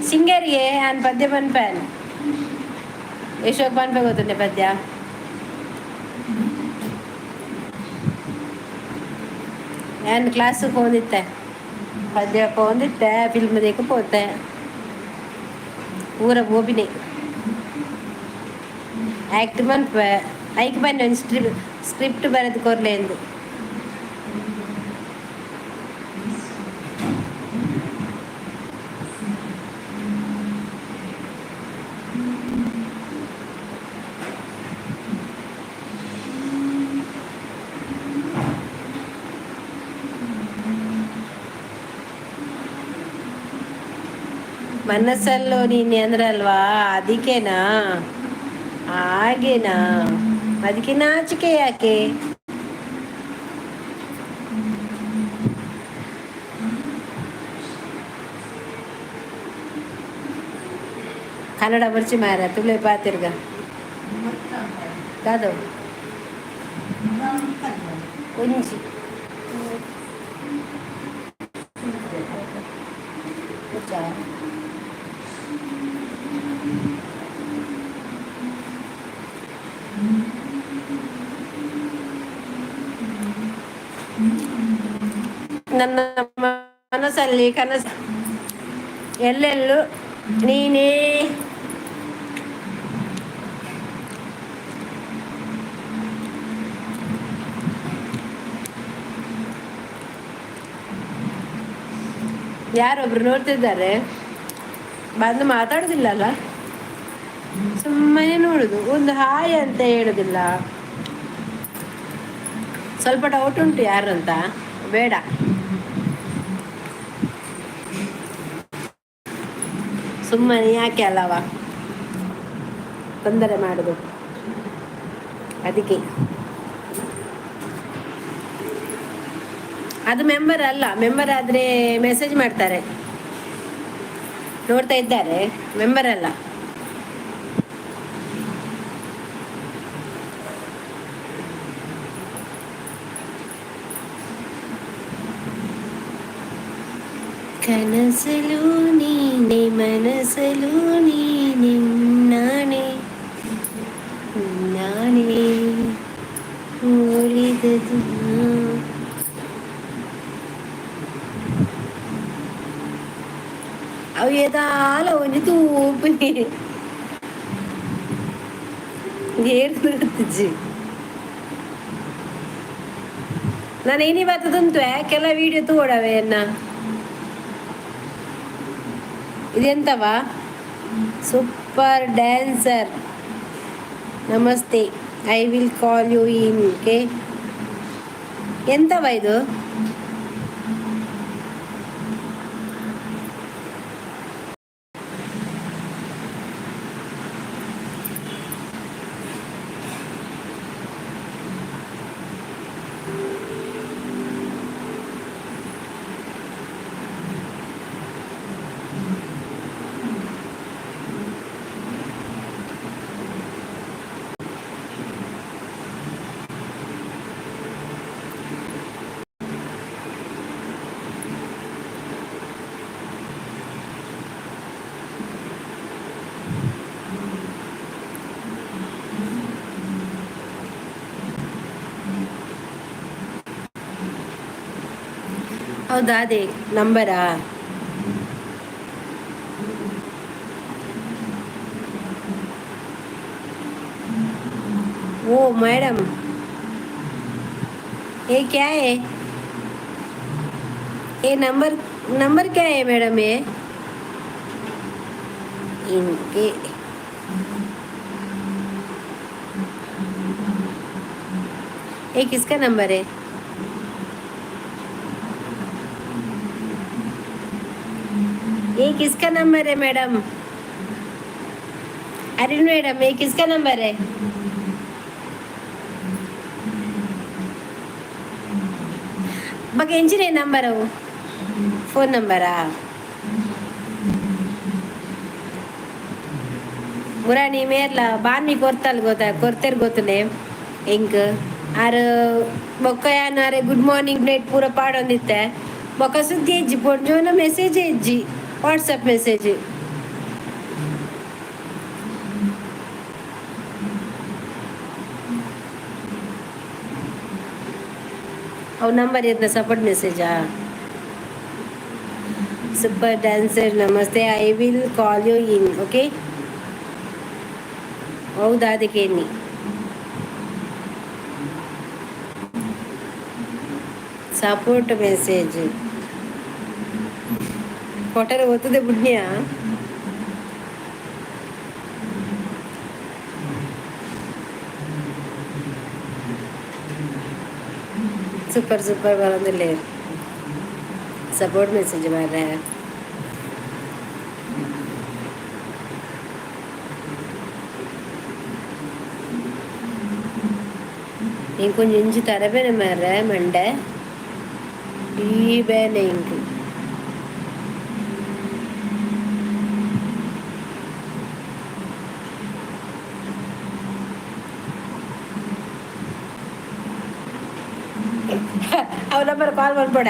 Speaker 1: ಸಿಂಗರ್ಗೆ ಆನ್ ಪದ್ಯ ಪನ್ಪನ್ ಯಶೋಕ್ ಪನ್ಪೆ ಗೊತ್ತುಂಡೆ ಪದ್ಯ. ನಾನು ಕ್ಲಾಸಿಗೆ ಹೋಗಿದ್ದೆ, ಪದ್ಯ ಪೋಂದಿತ್ತೆ, ಫಿಲ್ಮ್ ದೇಕ ಪೋತೆ, ಊರ ಬೋಬಿನಿ ಆ್ಯಕ್ಟ್ ಮನ್ಪೆ ಐಕ್ ಬನ್ನಿ ಒಂದು ಸ್ಕ್ರಿಪ್ಟ್ ಬರೆದು ಕೊರ್ಲೆ ಎಂದು. ಮನಸ್ಸಲ್ಲೋ ನೀನೆ ಅಂದ್ರಲ್ವಾ, ಅದಕ್ಕೇನಾ ಹಾಗೇನಾ? ಅದಕ್ಕೆ ನಾಚಿಕೆ ಯಾಕೆ? ಕನ್ನಡ ಬರ್ಚಿ ಮಾರ ತುಳು ಪಾತಿರ್ಗ ದಾದವು ಒಂಜಿ ನನ್ನ ಮನಸ್ಸಲ್ಲಿ ಕನಸು ಎಲ್ಲೆಲ್ಲೂ ನೀನೇ. ಯಾರೊಬ್ರು ನೋಡ್ತಿದ್ದಾರೆ, ಬಂದು ಮಾತಾಡುದಿಲ್ಲ ಅಲ್ಲ, ಸುಮ್ಮನೆ ನೋಡುದು, ಒಂದು ಹಾಯ್ ಅಂತ ಹೇಳುದಿಲ್ಲ. ಸ್ವಲ್ಪ ಡೌಟ್ ಉಂಟು ಯಾರು ಅಂತ, ಬೇಡ. ಸುಮ್ಮನೆ ಯಾಕೆ ಅಲ್ಲವ ತೊಂದರೆ ಮಾಡುದು, ಅದಕ್ಕೆ. ಅದು ಮೆಂಬರ್ ಅಲ್ಲ, ಮೆಂಬರ್ ಆದರೆ ಮೆಸೇಜ್ ಮಾಡ್ತಾರೆ, ನೋಡ್ತಾ ಇದ್ದಾರೆ, ಮೆಂಬರ್ ಅಲ್ಲ. ಕನಸಲು ನೀನೆ ಮನಸಲು ನೀನೆ ನಾನೇ ನಾನೇ ಉಳಿದದು. ಅವು ಏದಾಲ ಒಂಜಿ ತೂಪುನಿ ಏರ್ದು ಗೊತ್ತಿಜ್ಜಿ. ನಾನು ಇನಿ ಬರ್ತದಂತು ಕೆಲ ವಿಡಿಯೋ ತೂಡವೆ ಎನ್ನ. ಇದೆಂತವಾ? ಸೂಪರ್ ಡ್ಯಾನ್ಸರ್ ನಮಸ್ತೆ, I will call you in okay. ಎಂತವಾ ಇದು? ಹೌದಾ? ಅದೇ ನಂಬರಾ? ओ मैडम, ये क्या है? ये नंबर नंबर क्या है मैडम? ये इनके ये किसका नंबर है? ये किसका नंबर है मैडम? अरुण मैडम, ये किसका नंबर है? बघ, ಎಂಜಿನ ನಂಬರ್ ಅವು? ಫೋನ್ ನಂಬರಾ? ಮುರಾಣಿ ಮೇರ್ಲ ಬಾನ್ವಿ ಕೊರ್ತಾಲ್ ಗೊತ್ತಾ? ಕೊರ್ತೇರ್ ಗೊತ್ತನೆ ಎಂಕ್. ಆರ್ ಬೊಕ್ಕ ಯಾನ್ ಅರೆ ಗುಡ್ ಮಾರ್ನಿಂಗ್ ಪ್ಲೇಟ್ ಪೂರ ಪಾಡೊಂದಿತ್ತೆ. ಬೊಕ್ಕ ಸುದ್ದಿ ಎಜ್ಜಿ, ಪೊಂಜೋನ ಮೆಸೇಜ್ ಎಜ್ಜಿ, ವಾಟ್ಸಪ್ ಮೆಸೇಜ್. ಅವು ನಂಬರ್ ಇದ್ನ ಸಪೋರ್ಟ್ ಮೆಸೇಜಾ? ಸೂಪರ್ ಡ್ಯಾನ್ಸರ್ ನಮಸ್ತೆ, I will call you in, okay? ಹೌದಾ? ಅದಕ್ಕೆ ಎನ್ನಿ ಸಪೋರ್ಟ್ ಮೆಸೇಜ್ ಕೊಟ್ಟರೆ ಒತ್ತದೆ ಬುಡ್ನ್ಯಾ. ಸೂಪರ್ ಸೂಪರ್ ಬರೋದಿಲ್ಲ, ಸಪೋರ್ಟ್ ಮೆಸೇಜ್ ಮಾರ್ರೆ. ಇಂಕೊಂಚ ಇಂಚಿ ತರಬೇನೆ ಮಾರ್ರೆ, ಮಂಡೆ ಈ ಬೇನೆ ಇಂಕ್. ಅವ್ ನಂಬರ್ ಕಾಲ್ ಮಾಡ್ಬೇಡ.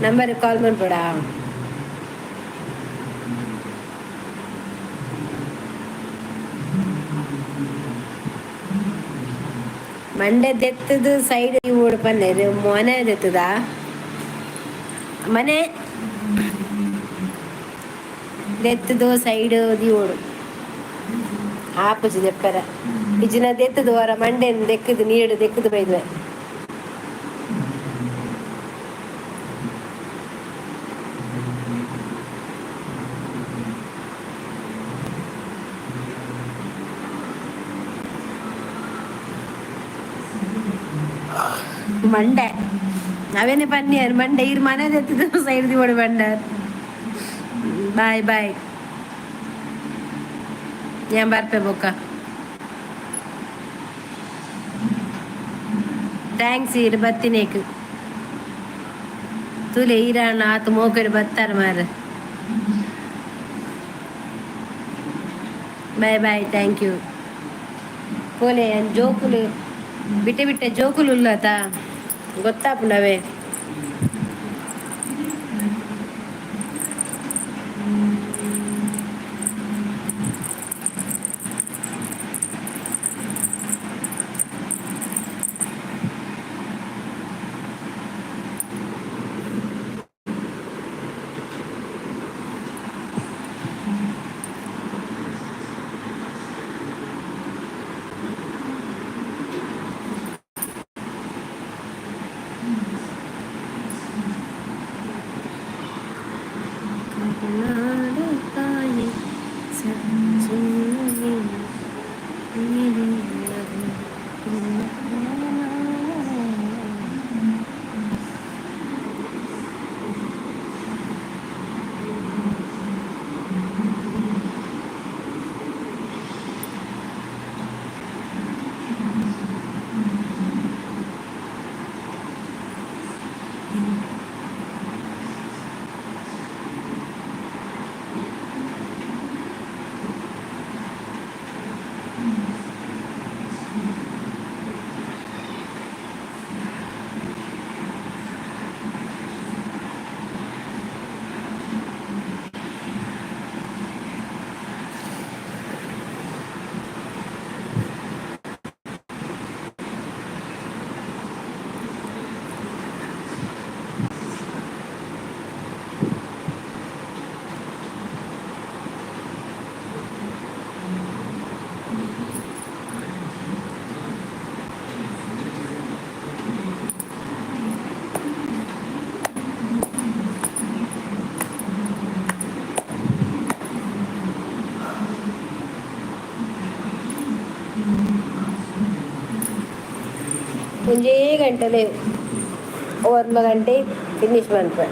Speaker 1: ನಂಬರ್ ಕಾಲ್ ಮಾಡ್ಬೇಡ. ಮಂಡೆ ದೆತ್ತದು ಸೈಡ್ ಓಡ್ ಪನ್ನೆರ್, ಮೋನೆ ದೆತ್ತದ ಮನೆ ದೆತ್ತದು ಸೈಡ್ ಓಡು ಆಪುಜಿ ದೆಪ್ಪರ. ಇಜ್ಜಿನ ದೆತ್ತದು ಹೊರ ಮಂಡೆನ್ ದೆಕ್ಕದು ನೀರು ದೆಕ್ಕದು ಬೈದ್ವೆ. ಮಂಡೆ ಅವೇನೆ ಪನ್ನಿಯರ್ ಮಂಡೆ ಇರ್ ಮನೆ ದೆತ್ತದು ಸೈಡ್ the ಬಂಡರ್. ಬಾಯ್ ಬಾಯ್, ഞാൻ ಬರ್ಪೆ ಬೊಕ್ಕ. Thanks ಇರ್ ಬತ್ತಿನೇಕ್. ತೂಲೆ ಈರಾಣ ಆತು ಮೋಕಡ್ ಬತ್ತಾರ ಮಾರ. Bye bye, thank you. ಪೋಲೆ ಜೋಕುಲು ಬಿಟ್ಟೆ ಬಿಟ್ಟೆ ಜೋಕುಲು ಉಲ್ಲತ ಗೊತ್ತಾಪುಂಡವೇ. ಒಂಜೇ ಗಂಟೆ ಲೈವ್ ಒರ್ಂಬ ಗಂಟೆ ಫಿನಿಶ್ ಮನ್ಪುವೆ.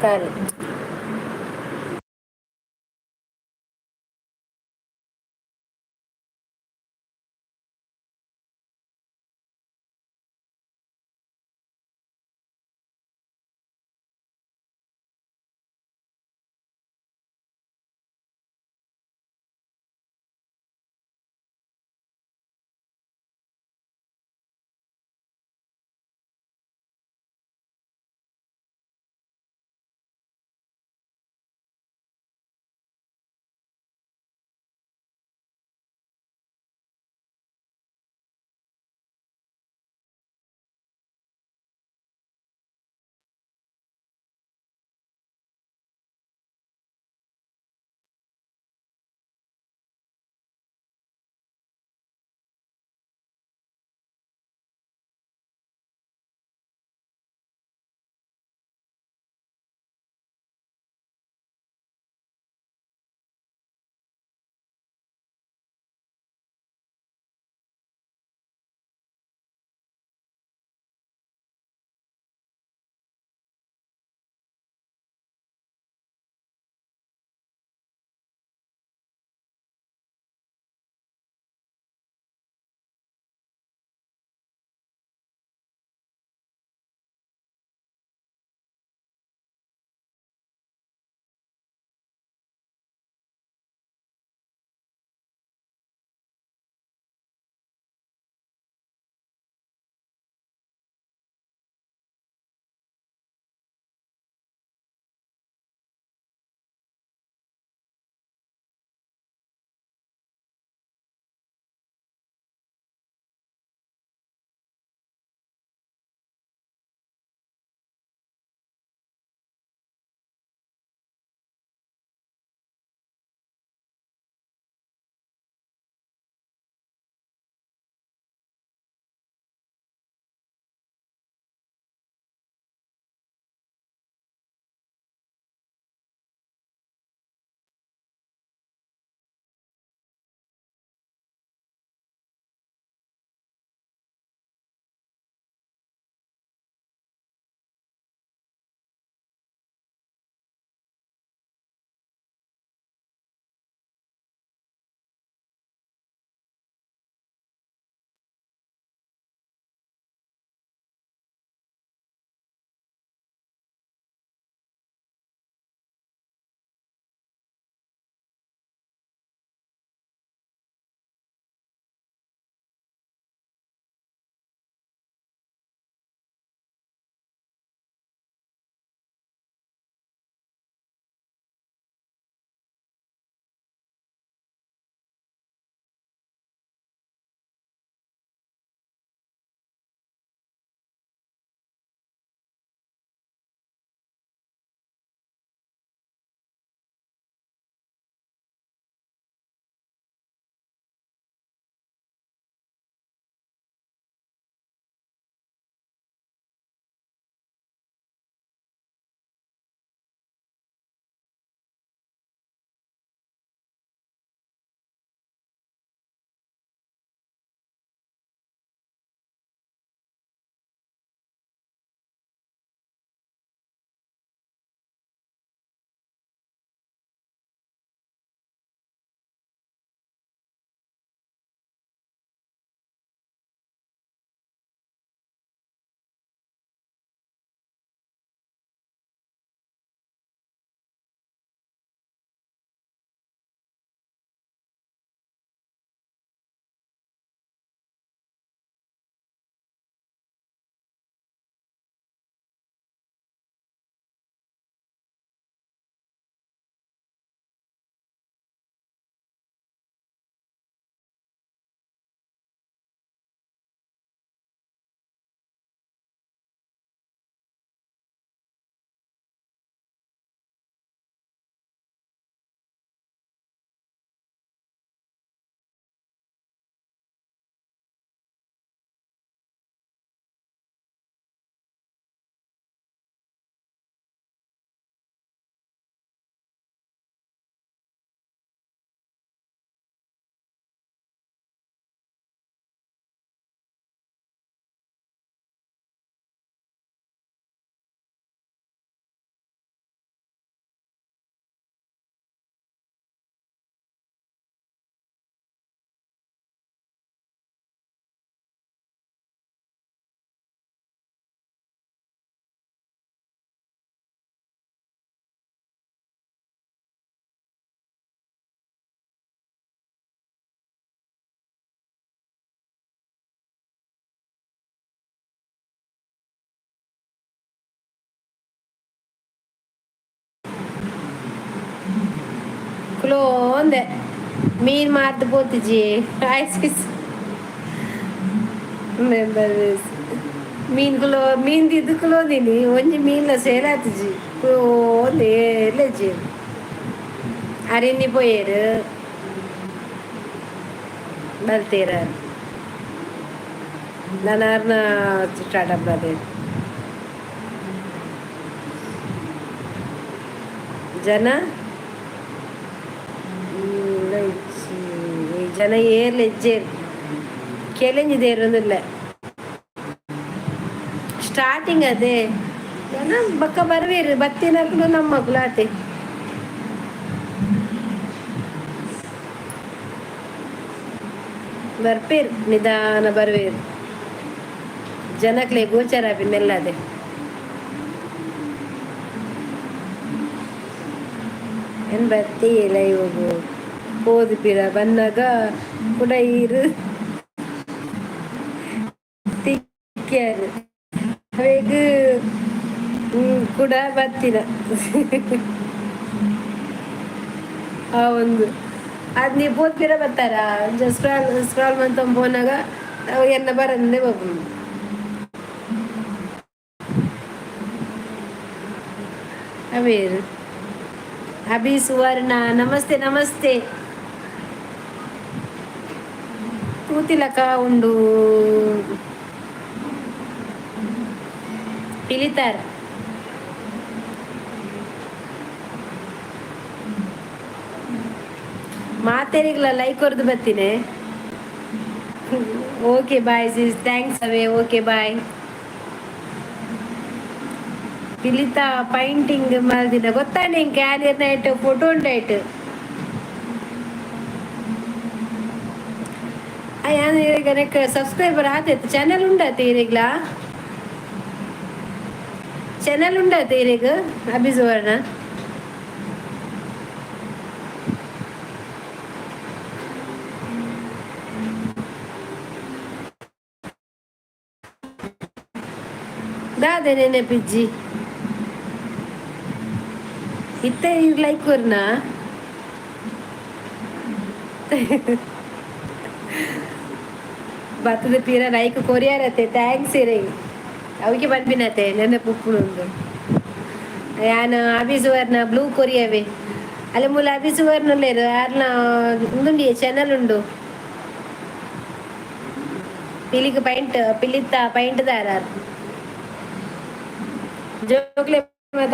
Speaker 1: ಕಾಲಿ. ಕುಲೋಂದೆ ಮೀನ್ ಮಾರ್ದು ಪೋತಿಜಿ ಐಸ್ ಮೀನ್ ಕುಲೋ ಮೀನ್ ದಿದ್ದು ಕುಲೋದಿನಿ ಒಂಜಿ ಮೀನ್ಲ ಸೇಲಾತಿಜಿ ಕುಲೋಂದೆ ಏರ್ಲೆಜ್ಜಿ ಅರಿನ್ನಿ ಪೋಯೇರು ಬಲ್ತೀರ ನನಾರ್ನ ಸ್ಟಾರ್ಟ್ ಅಪ್ ಜನ ಜನ ಏರ್ಲ ಇಜ್ಜೇರ್ ಕೆಲೆಂಜಿ ದೇರೊಂದುಲ್ಲ ಸ್ಟಾರ್ಟಿಂಗ್ ಅದೇ ಜನ ಬಕ್ಕ ಬರ್ವೇರು ಬತ್ತಿನಕ್ಲು ನಮ್ಮ ಕುಲಾತೆ. ಬರ್ಪೇರು ನಿಧಾನ ಬರ್ವೇರು ಜನಕ್ಲೆ ಗೋಚರ ಮೆಲ್ಲದೆ. ಏನ್ ಬತ್ತಿ ಲೈವ್ ಪೋದು ಪಿರ ಬನ್ನಗ ಕುಡ ಈರು ತಿಕ್ಕ್ಯಾರು ಅವೆಗ್ ಕುಡ ಬತ್ತಿನ ಆ ಒಂದು ಅದು ನೀವು ಪೋದು ಪಿರ ಬರ್ತಾರ ಸ್ಕ್ರಾಲ್ ಸ್ಕ್ರಾಲ್ ಮಂತೊಂದು ಪೋನಾಗ ಎನ್ನ ಬರಂದೆ ಹೋಗುದು. ಅವೇರು ಅಭಿ ಸುವರ್ಣ ನಮಸ್ತೆ ನಮಸ್ತೆ. ತೂತಿಲಕ ಉಂಡು ಪಿಲಿತಾರ್ ಮಾತೆರಿಗ್ಲ ಲೈಕ್ ಕೊರ್ದು ಬತ್ತೀನಿ. ಓಕೆ ಬಾಯ್ ಸಿಸ್, thanks ಅವೇ, ಓಕೆ ಬಾಯ್. ಪಿಲಿತ ಪೈಂಟಿಂಗ್ ಮಲ್ದಿನ ಗೊತ್ತಾನೆ ಇಂಕ್ ಕ್ಯಾರಿಯರ್ ನೈಟ್ ಫೋಟೋ ಉಂಡಾಯ್ತು. ಅಯ್ಯ ಸಬ್ಸ್ಕ್ರೈಬರ್ ಆತೈತೆ ಚಾನೆಲ್ ಉಂಡಾತೆ ಇರೆಗ್ಲಾ ಚಾನೆಲ್ ಉಂಡಾತೆ ಇರೆಗ್ ಅಭಿ ಸುವರ್ಣ. ದಾದೆ ನೆನಪಿಜ್ಜಿ ಇತ್ತೆ ಲೈಕ್ ಕೊರ್ನ ಬತ್ತದ ಪಿರ ಲೈಕ್ ಕೊರಿಯಾರತ್ತೆ thanks ಇರೆ ಅವಿಗೆ ಪನ್ಪಿನತೆ ನೆನಪು ಉಪ್ಪುನುಂದು. ಯಾನ್ ಅಭಿ ಸುವರ್ಣ ಬ್ಲೂ ಕೊರಿಯವೇ ಅಲ್ಲ ಮೂಲ ಅಭಿ ಸುವರ್ಣ ಉಲ್ಲೇರು ಆರ್ನ ಉಂದುಂಡಿ ಚಾನಲ್ ಉಂಡು ಪಿಲಿಕ್ ಪೈಂಟ್ ಪಿಲಿತ್ತ ಪೈಂಟ್ ದಾರ ಜೋಕ್ಲೆ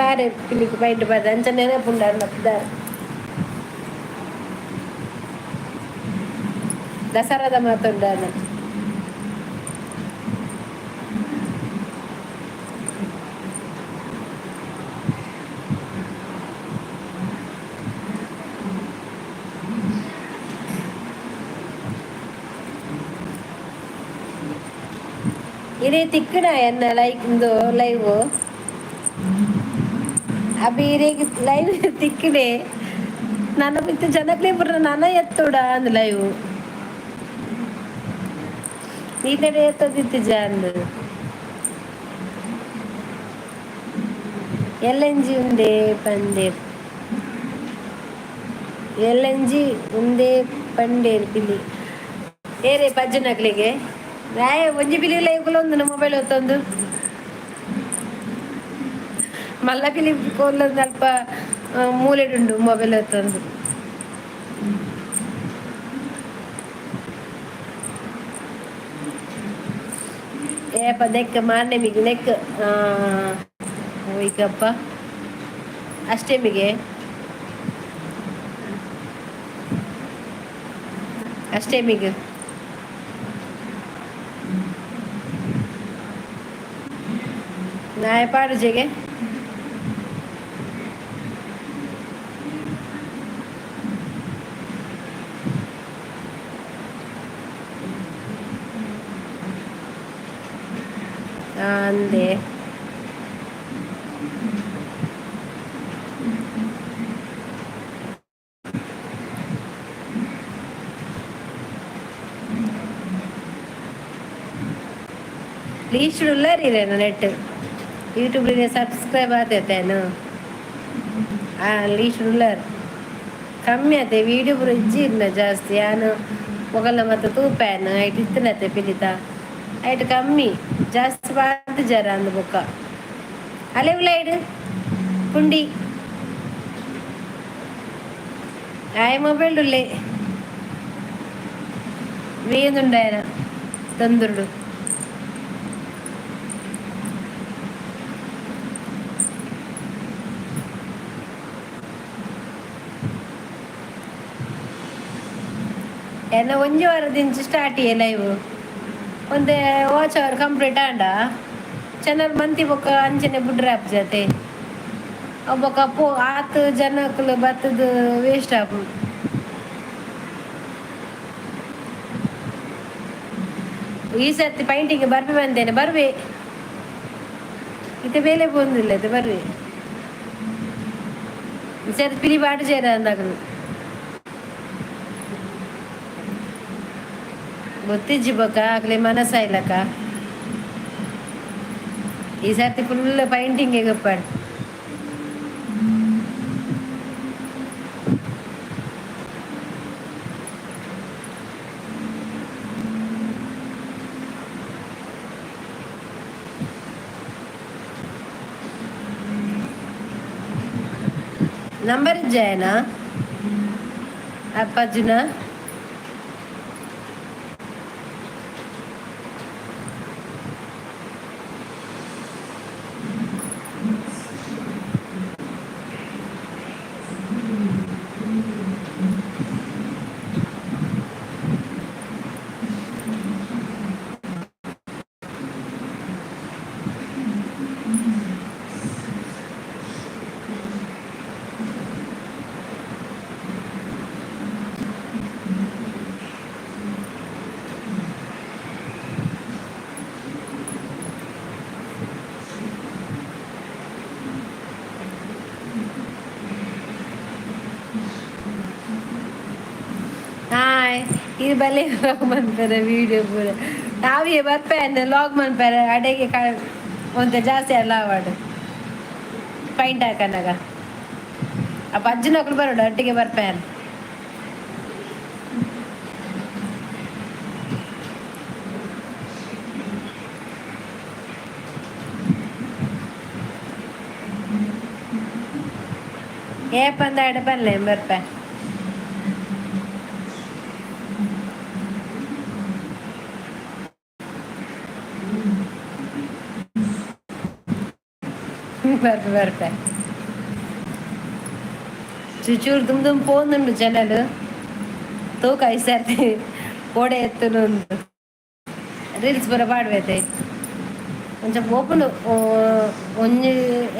Speaker 1: ದಾರೆ ಪಿಲಿಕ್ ಪೈಂಟ್ ಬದ ಅಂಚ ನೆನಪುಂಡು ಅರ್ನ ದಾರ ದಸರಾದ ಮಾತುಂಡು ಅರ್ನ. ಇದೇ ತಿಕ್ಕಡ ಎನ್ನ ಲೈಕ್ ಇಂದು ಲೈವ್ ಅಭಿ ಇರೆಗ್ ಲೈವ್ ತಿಕ್ಕಡೆ ನನ್ನ ಬಿತ್ತು ಜನಕ್ಲೆ ಪುರ ನನ ಎತ್ತುಡ ಅಂದ್ ಲೈವ್ ನೀತಡೆ ಎತ್ತದಿತ್ತಿಜ ಅಂದ್ ಎಲ್ಲಂಜಿ ಉಂಡೆ ಪಂಡೇರ್ ಎಲ್ಲಂಜಿ ಉಂಡೆ ಪಂಡೇರ್ ಪಿಲಿ ಏರೇ ಪಜ್ಜನಕ್ಲೆಗೆ ರಾಯ ಒಂಜಿ ಪಿಲಿ ಲೈವ್ ಒಂದು ಮೊಬೈಲ್ ಹೊತ್ತೊಂದು ಮಲ್ಲ ಪಿಲಿ ಕೋಲೊಂದು ಅಲ್ಪ ಮೂಲೆಡುಂಡು ಮೊಬೈಲ್ ಹೊತ್ತೊಂದು. ಏಪ ನೆಕ್ ಮಾರ್ನೆಮಿಗೆ ನೆಕ್ ಈಗಪ್ಪ ಅಷ್ಟಮಿಗೆ ಅಷ್ಟಮಿಗೆ ನಾಯ ಪಾಡುಜೆಗೆ ಅಂದೆ ಲೀಸ್ಟ್ ಉಳ್ಳಾರಿರೇನು ನೆಟ್ ಯೂಟ್ಯೂಬ್ ಸಬ್ಸ್ಕ್ರೈಬ್ ಆತೈತೇನು ಲೀಸ್ಟ್ ಉಳ್ಳಾರ್ ಕಮ್ಮಿ ಆತೆ ವೀಡಿಯೋ ಪೂರ ಇಜ್ಜಿ ಇರ್ನ ಜಾಸ್ತಿ. ಯಾನು ಮೊಗಲ್ನ ಮತ್ತೆ ತೂಪ್ಯಾನ್ ಐಟ್ ಇತ್ತನತೆ ಪಿಲಿತ ಐಟ್ ಕಮ್ಮಿ ಜಾಸ್ತಿ ಬಾರ್ದು ಜರ ಅಂದು ಬೊಕ್ಕ ಅಲೆ ಉಲೈಡ್ ಪುಂಡಿ ಆಯ್ ಮೊಬೈಲ್ ಉಲ್ಲೆ വേന്നുണ്ടായന ತಂದುರುಡು. ಎನ್ನ ಒಂಜಿ ವಾರದಿಂಚ ಸ್ಟಾರ್ಟ್ ಲೈವ್ ಒಂತೆ ವಾಚ್ ಅವರ್ ಕಂಪ್ಲೀಟ್ ಆಂಡ ಚಾನಲ್ ಮಂತಿ ಬೊಕ್ಕ ಅಂಚನೆ ಬುಡ್ರ ಜೊತೆ ಬೊಕ್ಕ ಪೋ ಆತ್ ಜನಕ್ಕುಲು ಬತ್ತದ ವೇಸ್ಟ್ ಆಪುಂಡು. ಈ ಸರ್ತಿ ಪೈಂಟಿಂಗ್ ಬರ್ಪೆ ಬಂದೇನೆ ಬರ್ವೆ ಇತ್ತೆ ಬೇಲೆ ಪೋಂದಿಲ್ಲ ಇತ್ತೆ ಬರ್ವೆ. ಈ ಸರ್ತಿ ಪಿಲಿ ಬಾಟು ಚೇರ ಅಂದಾಗಲು ಗೊತ್ತಿಜ್ಜಿ ಬೊಕ್ಕ ಆಗ್ಲಿ ಮನಸ್ಸಾಯ್ಲಕ್ಕ. ಈ ಸರ್ತಿ ಫುಲ್ ಪೈಂಟಿಂಗ್ ಗೊಪ್ಪಾಡು. ನಂಬರ್ ಇಜ್ಜಾಯನಾ ಅಪ್ಪಾಜುನ? ಹಾಯ್, ಇದು ಬಲೆ ವ್ಲಾಗ್ ಮನ್ಪೆರೆ ವೀಡಿಯೋ ಪೂರ ನಾವೇ ಬರ್ಪೆ ಲಾಗ್ ಮನ್ಪೆರೆ ಅಡೆಗೆ ಒಂತೆ ಜಾಸ್ತಿ ಅಲ್ಲ ಆವಾಡು ಪೈಂಟ್ ಹಾಕನಾಗ ಅಪ್ಪ ಅಜ್ಜನೊಕ್ಲು ಬರೋಡು ಅಟ್ಟಿಗೆ ಬರ್ಪೆ. ಏಪಂದ ಎಡೆ ಬಲ್ಲೆ ಬರ್ಪೆ. ಬರ್ಪೆ ಬರ್ಪೆ. ಚುಚೂರು ದುಮ್ ದುಮ್ ಪೋಂದುಂಡು ಜನಲು ತೂಕ ಈ ಸರ್ತಿ ಓಡೆ ಎತ್ತುನು ರೀಲ್ಸ್ ಪೂರ ಪಾಡ್ಬೇತೆ ಒಂಚ ಪೋಪುಂಡು. ಒಂಜಿ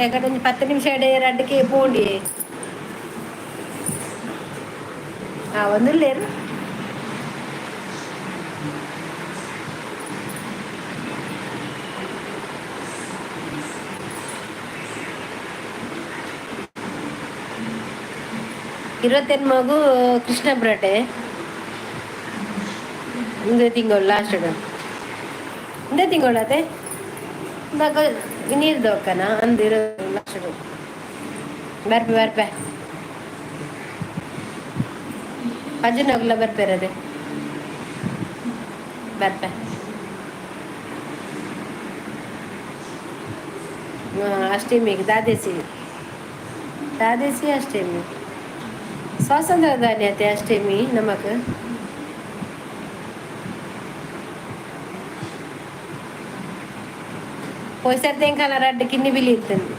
Speaker 1: ಎಕಡೆ ಒಂಜಿ 10 ನಿಮಿಷ ಎಡೆ ರಡ್ಡ್ಕೆ ಪೋಂಡಿ ಆ ಒಂದುಲ್ಲೇರು. 28 ಮಗು ಕೃಷ್ಣ ಬ್ರಟೆ ಇಂದೇ ತಿಂಗಳು ಲಾಸ್ಟ್ ಇಂದೇ ತಿಂಗಳತೆ ಇಂದಾಗ ನೀರು ದೋಕನ ಅಂದಿರೋ ಲಾಸ್ಟ್ ಬರ್ಪೆ ಬರ್ಪೆ ಅಜ್ಜನಗ್ಲ ಬರ್ಪೇರದೆ ಬರ್ಪೆ. ಅಷ್ಟಮಿಗೆ ದಾದೇಸಿ ದಾದೇಸಿ ಅಷ್ಟಮಿ ಸ್ವಾತಂತ್ರ್ಯ ದಾನಿ ಅಷ್ಟಮಿ ನಮಕ್. ಪೋಯ್ಸರ್ ತೆಂಕಲ ರಡ್ಡ್ ಕಿನ್ನಿ ಬಿಲಿ ಇತ್ತಂದು.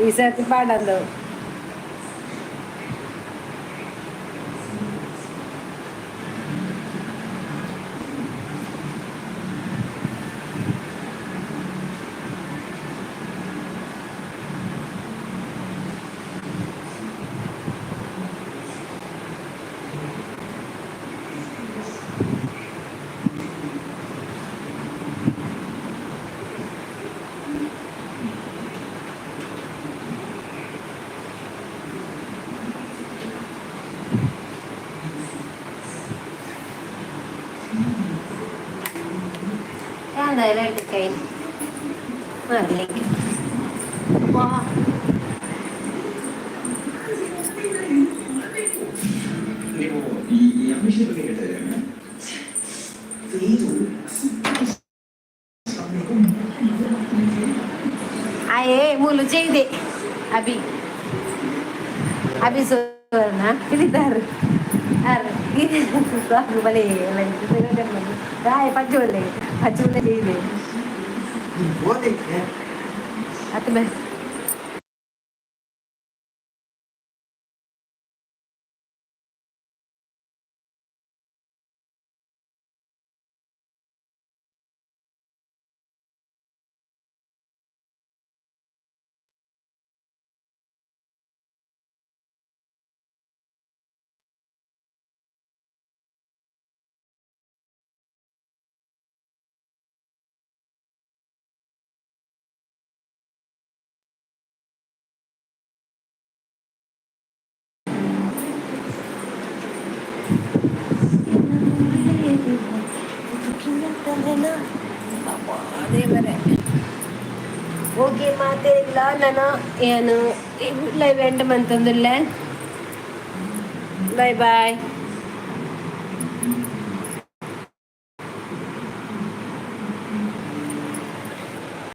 Speaker 1: ಈ ಸರ್ತಿ ಪಾಡಂದವು. എന്തായാലും കൈ.
Speaker 2: ನೀವು ಈ ಯಾವ ವಿಷಯದ ಬಗ್ಗೆ ಹೇಳ್ತಾ ಇದ್ದೀರಾ ಮೇಡಮ್?
Speaker 1: ಆಯೇ ಮೂಲು ചെയ്ದೆ ಅಭಿ ಅಭಿ ಸುವರ್ಣ ಇಲ್ಲಿದ್ದಾರೆ ಬಲೆ ರಾಯ ಪಜ್ಜು ಒಳ್ಳೆ ಪಜ್ಜು ಒಳ್ಳೆ ಇದೆ. ಅತ್ತ ಬೇ. ದೇವರೇ. ಓಕೆ, ಮಾತೇನಿಲ್ಲ. ನಾನು ಏನು ಲೈವ್ ಎಂಡ್ ಮಂತಂದಿಲ್ಲ. Bye boy.